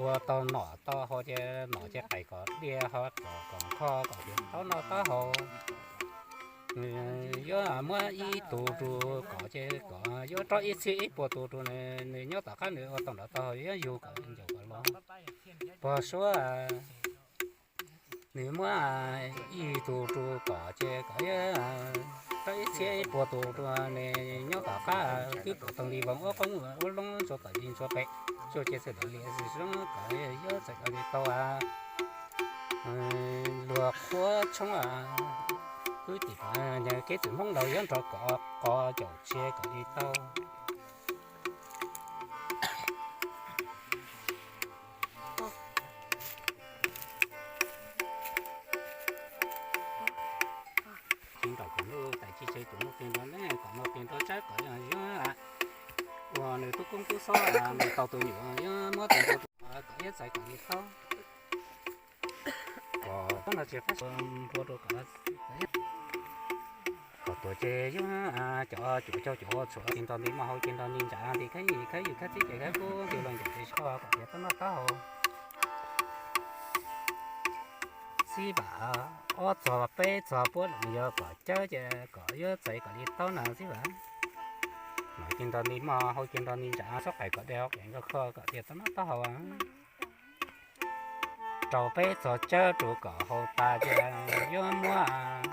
ua tau nom tau haus ces nom ces qais kom diaj ho kom kom nqho kom tias taub noj taub haus. Nws yuav muab ib tug rua kom ces kom yuav rov ib txhiab ib puas tus rua nws nyob tom qab nws ua tau nrov tau haus yuav yug kom ncaus kom los. Pog suab, nws muab ib tug rua kom ces kom yuav rov ib txhiab ib puas tus rua nws nyob tom qab kwb puam toog li voos ua qoob ua loob ntxua tom li ntxua pem, tsuj cia xwm li zoo kom yuav txais kom li tau luag qhuab tshoob kwb tim kev txwm Hmoob laus yuav nrog kom qos caum tsia kom li tau. Tsis nraus kom nuj tais tsis tseg, cuam nuj qia nrua neb, kom nuj qia nrua tsawb kom yuav ua nws tub koob tub xob nws tau tus nyuam yuav muab tus nrua kom yuav txais kom li tau. Kom tub no tsis qab nrua rua kom kom tuam ces yuav cov cuam caug cuam ua txhuam ces nto nti maj hau ces nto nti ntsav nti khab yim khab yus khab txib ces khab kub nti los ncaum ces tsis tau kom tias tub noj taub hau. Xib vam ob txog peb txog puab leej yog kom cawb ces kom yuav txais kom li tau na xib vam. Nom ces nto nti maj hau ces nto nti ntsav xob qais kom dej hau qees nkauj kho kom tias tub noj taub hau. Rau peb txog cawb rua kom haus tas ces yuav muab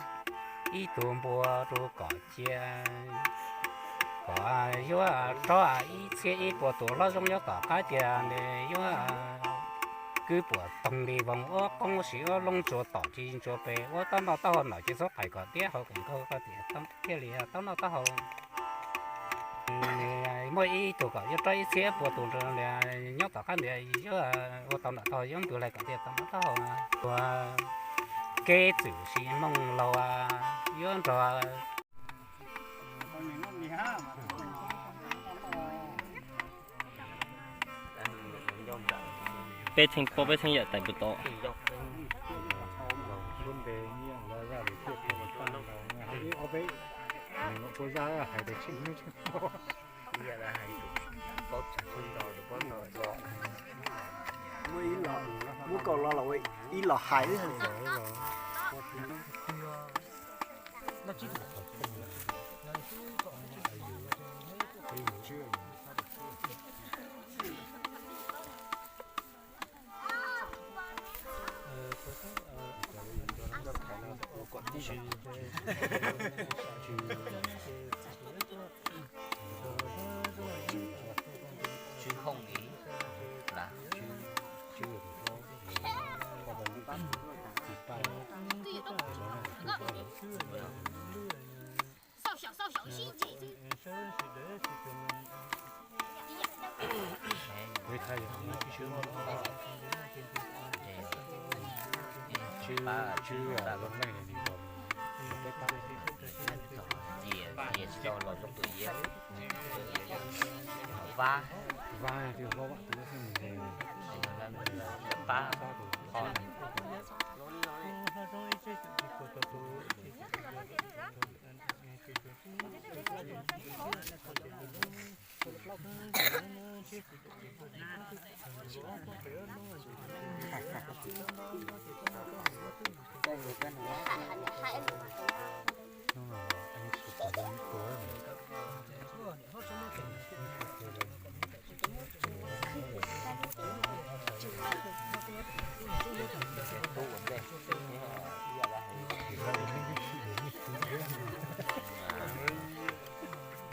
ib tug npua rua kom cia kom yuav rov ib txhiab ib puas tus hlob zoo nyob tom qab cia nws yuav kwb puam toog li voos ua qoob siv ua loob ntxua tom tsis ntxua pes ua taub noj taub hau nom ces xob qais kom diaj hau qees nkauj kho tias thiaj li taub noj taub hau. Muaj ib tug kom yuav rov ib txhiab puas tus nrua nyob tom qab ntias yuav ua tau nram tog yuav ntws lais kom tias tau nram tog hau. Ua kev txwm sim mooj laug yuav nrog peb txheej pog peb txheej yawm tais puas tau. Muab kaus los los ib los hais. Vab, vab, pab, pab.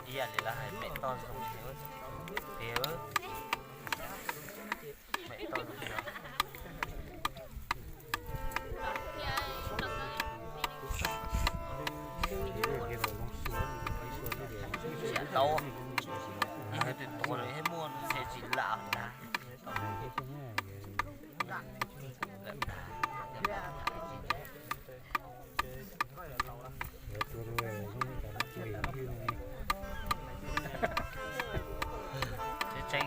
Ib yam li lawv hais mem toj zoo, mem toj zoo. Tau, ib yam li tuav lawm thiab muaj txhia tsis lam ntag. Tseeb tseeb,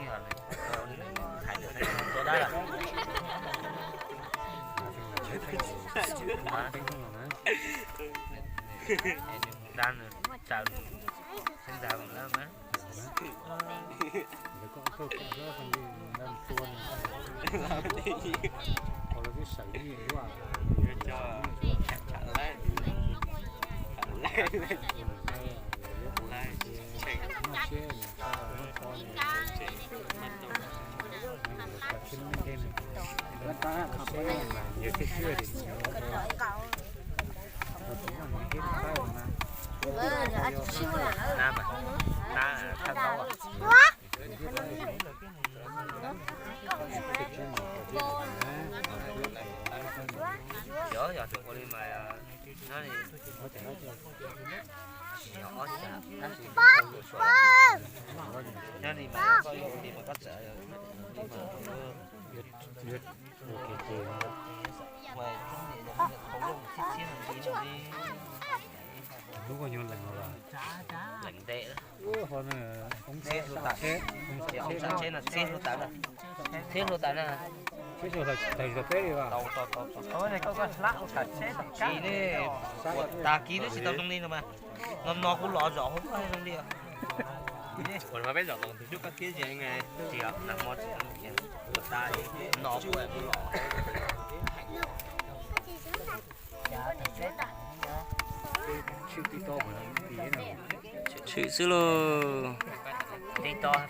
hais lus tua dab lawm. Dab nws tsaws, nws ntag lawm mas. Nab, nab thaj taub. Yog, yog tus ua li mas, nyob li, tsis yog ob xya, tab sis nyob li mas koj yuav ua li mas koj txawm li mas. Hnub koj nyob lees los? Lees ntev. Txhiab hluav taws, txhiab hluav taws na, txhiab hluav taws na. Tau, tau, tau, tau. Tsis ne, ua tag kis twb tsis tau zoo li no mas. No no kuv los zom hauv koj zoo li. Ua mas peb zom los tus cub koj thiab ze nga. Tsis yog, nag hmo tsis tau, ua tag no kuv los. Tshwm xwb lauj.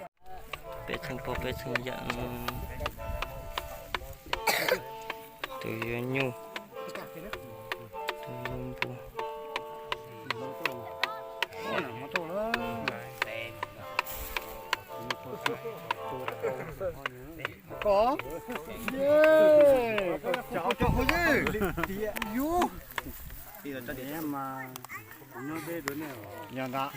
Peb txheej pog peb txheej yawm, tus yuav nyuj, tus yuav npua. Koj, koj cov cov yus, yus, mas kuv nyob deb dua nej os. Yog ntag.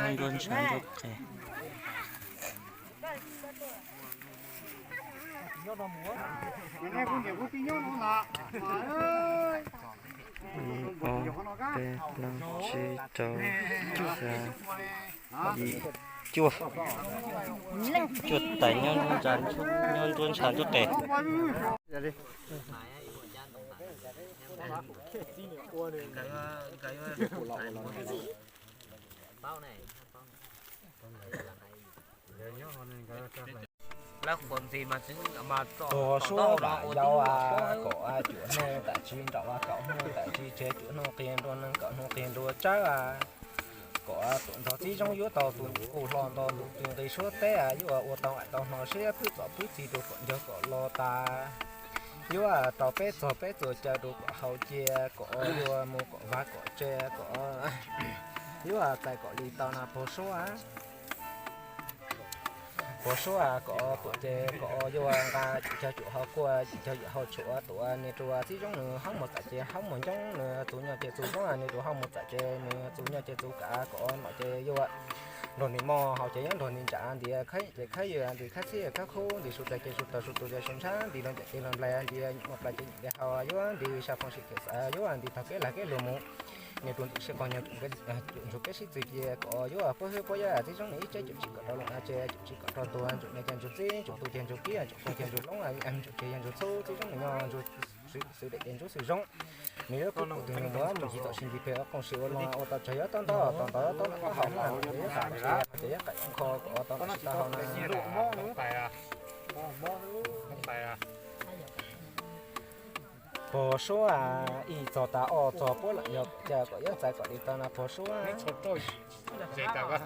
Nruab ntsha nruab qe. Ib, ob, peb, plaub, tsib, rau, xya, yim, cuaj. Cuaj tais nyob nruab ntsha, nyob nruab ntsha nruab qe. Tus suab vam yau kom cuam hnub tam sis nraum kaum hnub tam sis tshev cuam hnub qia nrua nees nkaum hnub qia nrua tsawb, kom tuam nrog txiv zoo yuav tau tus kuj hlo nto ntu twg nqi suab teb, yuav ua tau qaim tau hno siab pwb txom pwb txi rau kom ncog kom lo tas. Yuav tau peb txog peb txuas caw rau kom haus cia, kom yuav mus kom vaj kom tse, kom yuav txais kom li tau na pog suab. Pog suab kom tuam ces kom yuav nqa cim cog cuam hau kuaj, cim cog cuam hau tshuam, tuam nias rua txiv zoo nws haub mus txais ces haub mus ncoob, nws txus nyoj ces txus zoo, nias rua haub mus txais ces nws txus nyoj ces txus kav, kom nom ces yuav nrog nws moj, haus ces yuav nrog nws ntsa, ntias khawb ces khawb ywg, ntias khawb txhib khawb khub, ntias su tais ces su taug, su tus ces su ntshab, ntias loo caum ces loo nplaig, ntias nyuam moj plais ces nyuam nplaig hau, yuav ntias sab phooj sim kev xav, yuav ntias taug kev lag kev luag mus. Nias rua ntxim siab qog nyog cuam ntsuag kev sib txwv cia, kom yuav pub hwb puab yab txiv zoo nws ib tsev cuam tsis kom rau loo na tsev, cuam tsis kom rau tuag, ntsuam niam ces ntsuag txiv, ntsuam tub ces ntsuag kib, ntsuam phooj ces ntsuag loob, ntsuam tsev ces ntsuag txhub, txiv zoo nws nyob ntsuag xwm daim ces ntsuag xwm zoo. Nws yuav kuj tus nws muab mus yig tom sis nti pem ua qooj sim ua loo ua tau tsawg yuav tau ntau, tau ntau yuav tau noj qab haus na, ces yuav qaim ces yuav qaim kho kom tau noj tsis tau haus na. Pog suab, ib txog tas ob txog puab lam yog ca kom yuav txais kom li tau na pog suab.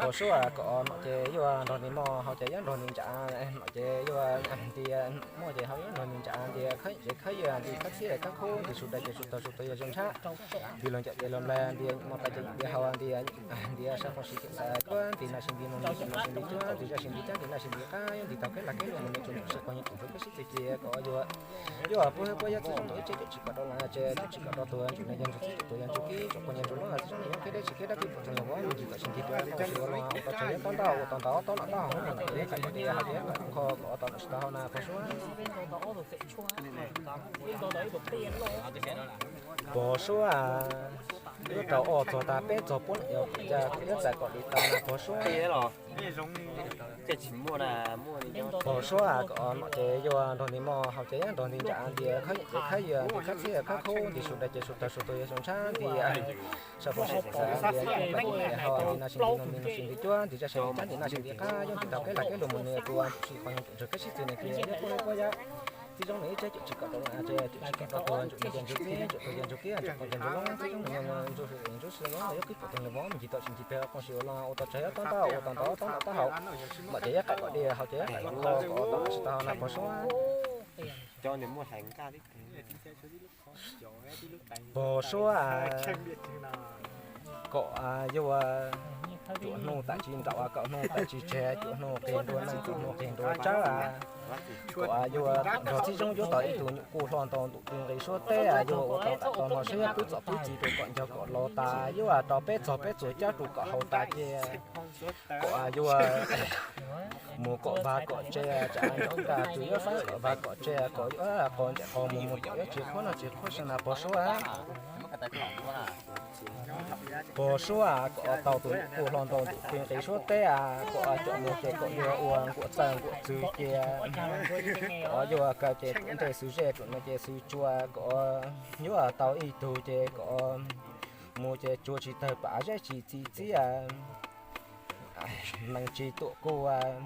Pog suab kom nom ces yuav nrog nws moj, haus ces yuav nrog nws ntsa, nom ces yuav ntias moj ces haus yuav nrog nws ntsa, ntias khawb ces khawb ywg, ntias khawb txhib khawb khub, ntias su tais ces su taug, su tus yog zoo ntshab. Ntias loo caum ces loo nplaig, ntias nyuam moj plais ces nyuam nplaig hau, ntias sab phooj sim kev xav, yuav ntias naj sis ntias noog, ntias naj sis ntias cuab, ntias zaj sis ntias cab, ntias naj sis ntias qab, yuav ntias taug kev lag kev luag mus, nias rua ntxim siab qog nyog cuam ntsuag kev sib txwv cia, kom yuav, yuav pub hwb puab yab txiv zoo nws ib tsev cuam Tsis kom rau lawv ces tsis kom rau tus ntsuj ne yog ntsuj txib, tus yog ntsuj kib, tsuas poj niam ntsuj hlob, tsis zoo yog kev deb tsis kev dab, peb puas tug los vov me ntsis tom tsis ntsis peb poj tsis ua los ua tau tsev yob tob ntaj ua tau ntau tob noj tob haus na, yog qhais tias hais tias qhov kom tau tsis tau hau na pog suab. Pog suab, yuav rau ob txog tas peb txog puab lawm yog kuv cas kuv yuav txais kom li tau na pog suab. Pog suab, kom nom ces yuav nrog nti mog haus ces nrog nti ntsa nti khab yeem ces khab yws nti khab txhiab khab khub nti su dais ces su tawg su tuag yog su ntshab nti sab pog sib xav nti hau nti no sib nti no nti no sib nti cuab nti zaj sib nti tsab nti noj sib nti qab yuav nti tau kev lag kev luag mus nws tus ntsuj si qhov ntswg kev sib txwv nws tias yuav puab puab yab txib zoo nws ib tsev cuam tsis kom rau lawm ces cuam tsis kom rau tus ntsuj ces ntsuj txib ntsuj tus ces ntsuj kib ntsuj poj ces ntsuj loob txib zoo nws ntsuj ntsuj si no yuav kib puas tus nws vov me ntsis tom tsis ntsis peg qoo si ua los ua tau tsev yob tob ntaj ua tau ntau tob noj tob haus. Nom ces yuav qais kom dias haus ces yuav qais kom kho kom tau tsis tau hau na pog suab. Pog suab, kom yuav cuam hnub tam tsis nraum, kom hnub tam tsis tseg, cuam hnub qig ntua neej, cuam hnub qig ntua tsawb. Kom yuav nrog txib zoo yuav tau ib tug nyuam kuj hlo ntau ntuj twg nqis suab teb, yuav ua tau qam tau no siab pwb txom pwb txi rau kom nco kom los tas, yuav rau peb txog peb txuas cab rau kom haus tas ces kom yuav mus kom vaj kom tsev, tsam nco tas tus yuav fab kom vaj kom tsev, kom yuav qos ntsem qos mus mus kom yuav tsis qhuab noj tsis qhuab xwb na pog suab. Pog suab, kom tau tus nyuam kuj hlo ntau ntuj twg nqis suab teb, kom cuam mus ces kom yuav ua nkuam txawj nkuam txwv cia, kom yuav kaw ces kom ntsej xwb zej, kom no ces xwb tsua, kom yuav tau ib tug ces kom mus ces tsua tsis tawg pam zeb tsis txi txiab. Neeg tsis tuam kuj,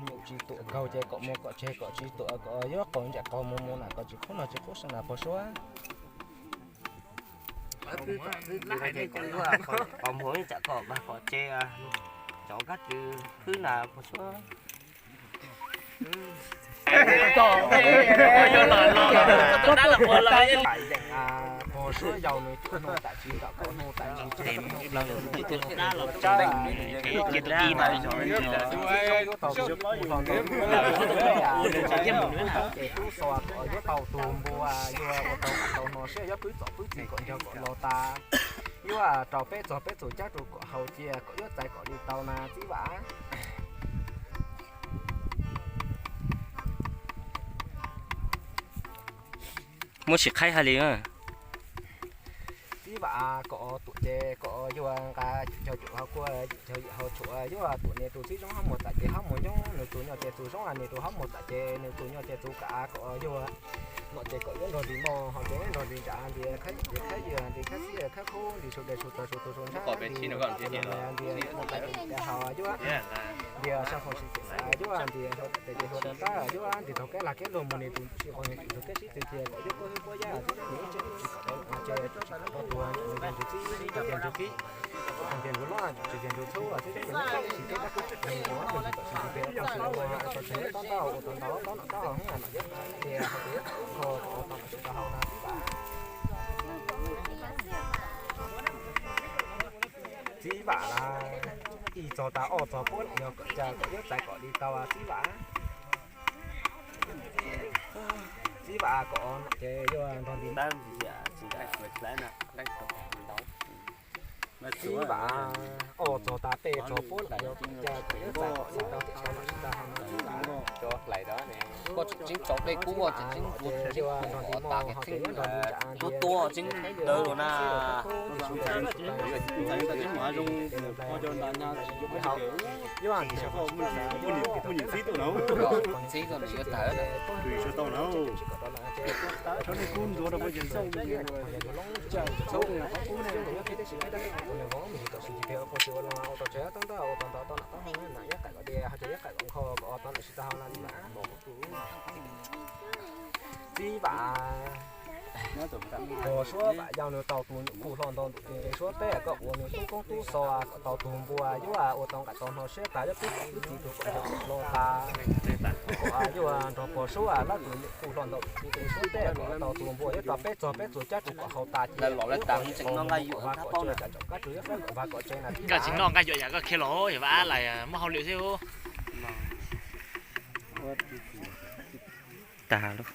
nyuj tsis tuam kaug ces kom mus kom tseg kom tsis tuam, kom yuav qos ntsem qos mus mus na kom tsis qhuab noj tsis qhuab xwb na pog suab. Qos muag tsam kom vaj kom tsev, cov kab tw khwb na pog suab. Pog suab yau nws cuam hnub tam tsis nraum, cuam hnub tam tsis tseg, tsawb, yuav tau tus kuj hlo ntau ntuj twg nqis suab teb, ces tub xo kom yuav tau tus npua, yuav ua tau tau no siab yuav pwb txom pwb txi kom nco kom los tas, yuav rau peb txog peb txuas cab rau kom haus cia kom yuav txais kom li tau na txib vam. Muab sim qhaib hais li. Txib vam, kom tuam ces kom yuav nqa yim caug cuam hauv kuaj, yim caug yim hauv tshuam, yuav tuam nws tus txib zoo hab muag tam ces hab muag nyoob, nws tus nyuj ces txus zoo, nws tus hab muag tam ces nws tus nyuj ces txus kam, kom yuav nom ces kom yuav nrog nti mog, haus ces nrog nti ntsa nti khab yim ces khab yws nti khab txhiab khab khub nti su dais su tawg su tuag su ntshab nti nti nti haus yuav nti sab foom sib xav yuav nti hluav taws ces hluav taws tab yuav nti tau kev lag kev luag mus nws tus si qhov nws tus kev sib tw cia kom yuav puab hwb puab yab txib zoo nws ib tsev cuam tsis kom rau lawm no ces cuam tsis kom rau tus ntsuj nws yog ntsuj txib ntsuj kib, tus ntsuj loj tsis yog ntsuj txhub txib zoo nws ib tsev tsis kev dab kub tsis nws ua nws tsis tau tsis nti peg tau tsis ua tau tsis tau ntau tau ntau tau ntau hwv no yog tias hais tias kho kom tau tsis tau hau na txib vam. Txib vam, ib txog tas ob txog puab yog kom cas kom yuav txais kom li tau txib vam. Txib vam, kom nom ces yuav nrog nti dab txib vam, ob txog tas peb txog puab yog kom cas kom yuav txais kom li tau tsis tau hau na txib vam. Koj tseem tseeb tsaus dej kub, tseem tseeb ntsuag tsis pom tas kiag tseeb tuab tuab tseeb dawb na. Txib tau nws yuav tawg na. Txib vam, pog suab vam yau nws tau tus nyuam kuj hlo ntau ntuj twg nqis suab teb, koj ua nws tub koob tub xo kom tau tus npua yuav ua tau nqaim tau hno siab tas yuav pwb txom pwb txi tus kom nco kom los tas, kom yuav nrog pog suab lab tus nyuam kuj hlo ntau ntuj twg nqis suab teb kom tau tus npua yuav tau peb txog peb txuas cab rau kom haus tas ces los lawv tas tseem noj nqaij yuam kom vaj kom tsev, tsam tsaum kab tsu yuav fab kom vaj kom tsev na txib vam. Koj tsis noj nqaij yuam yam koj khiav los yam vam lais muab hauj lwm xwb. Tag lawm.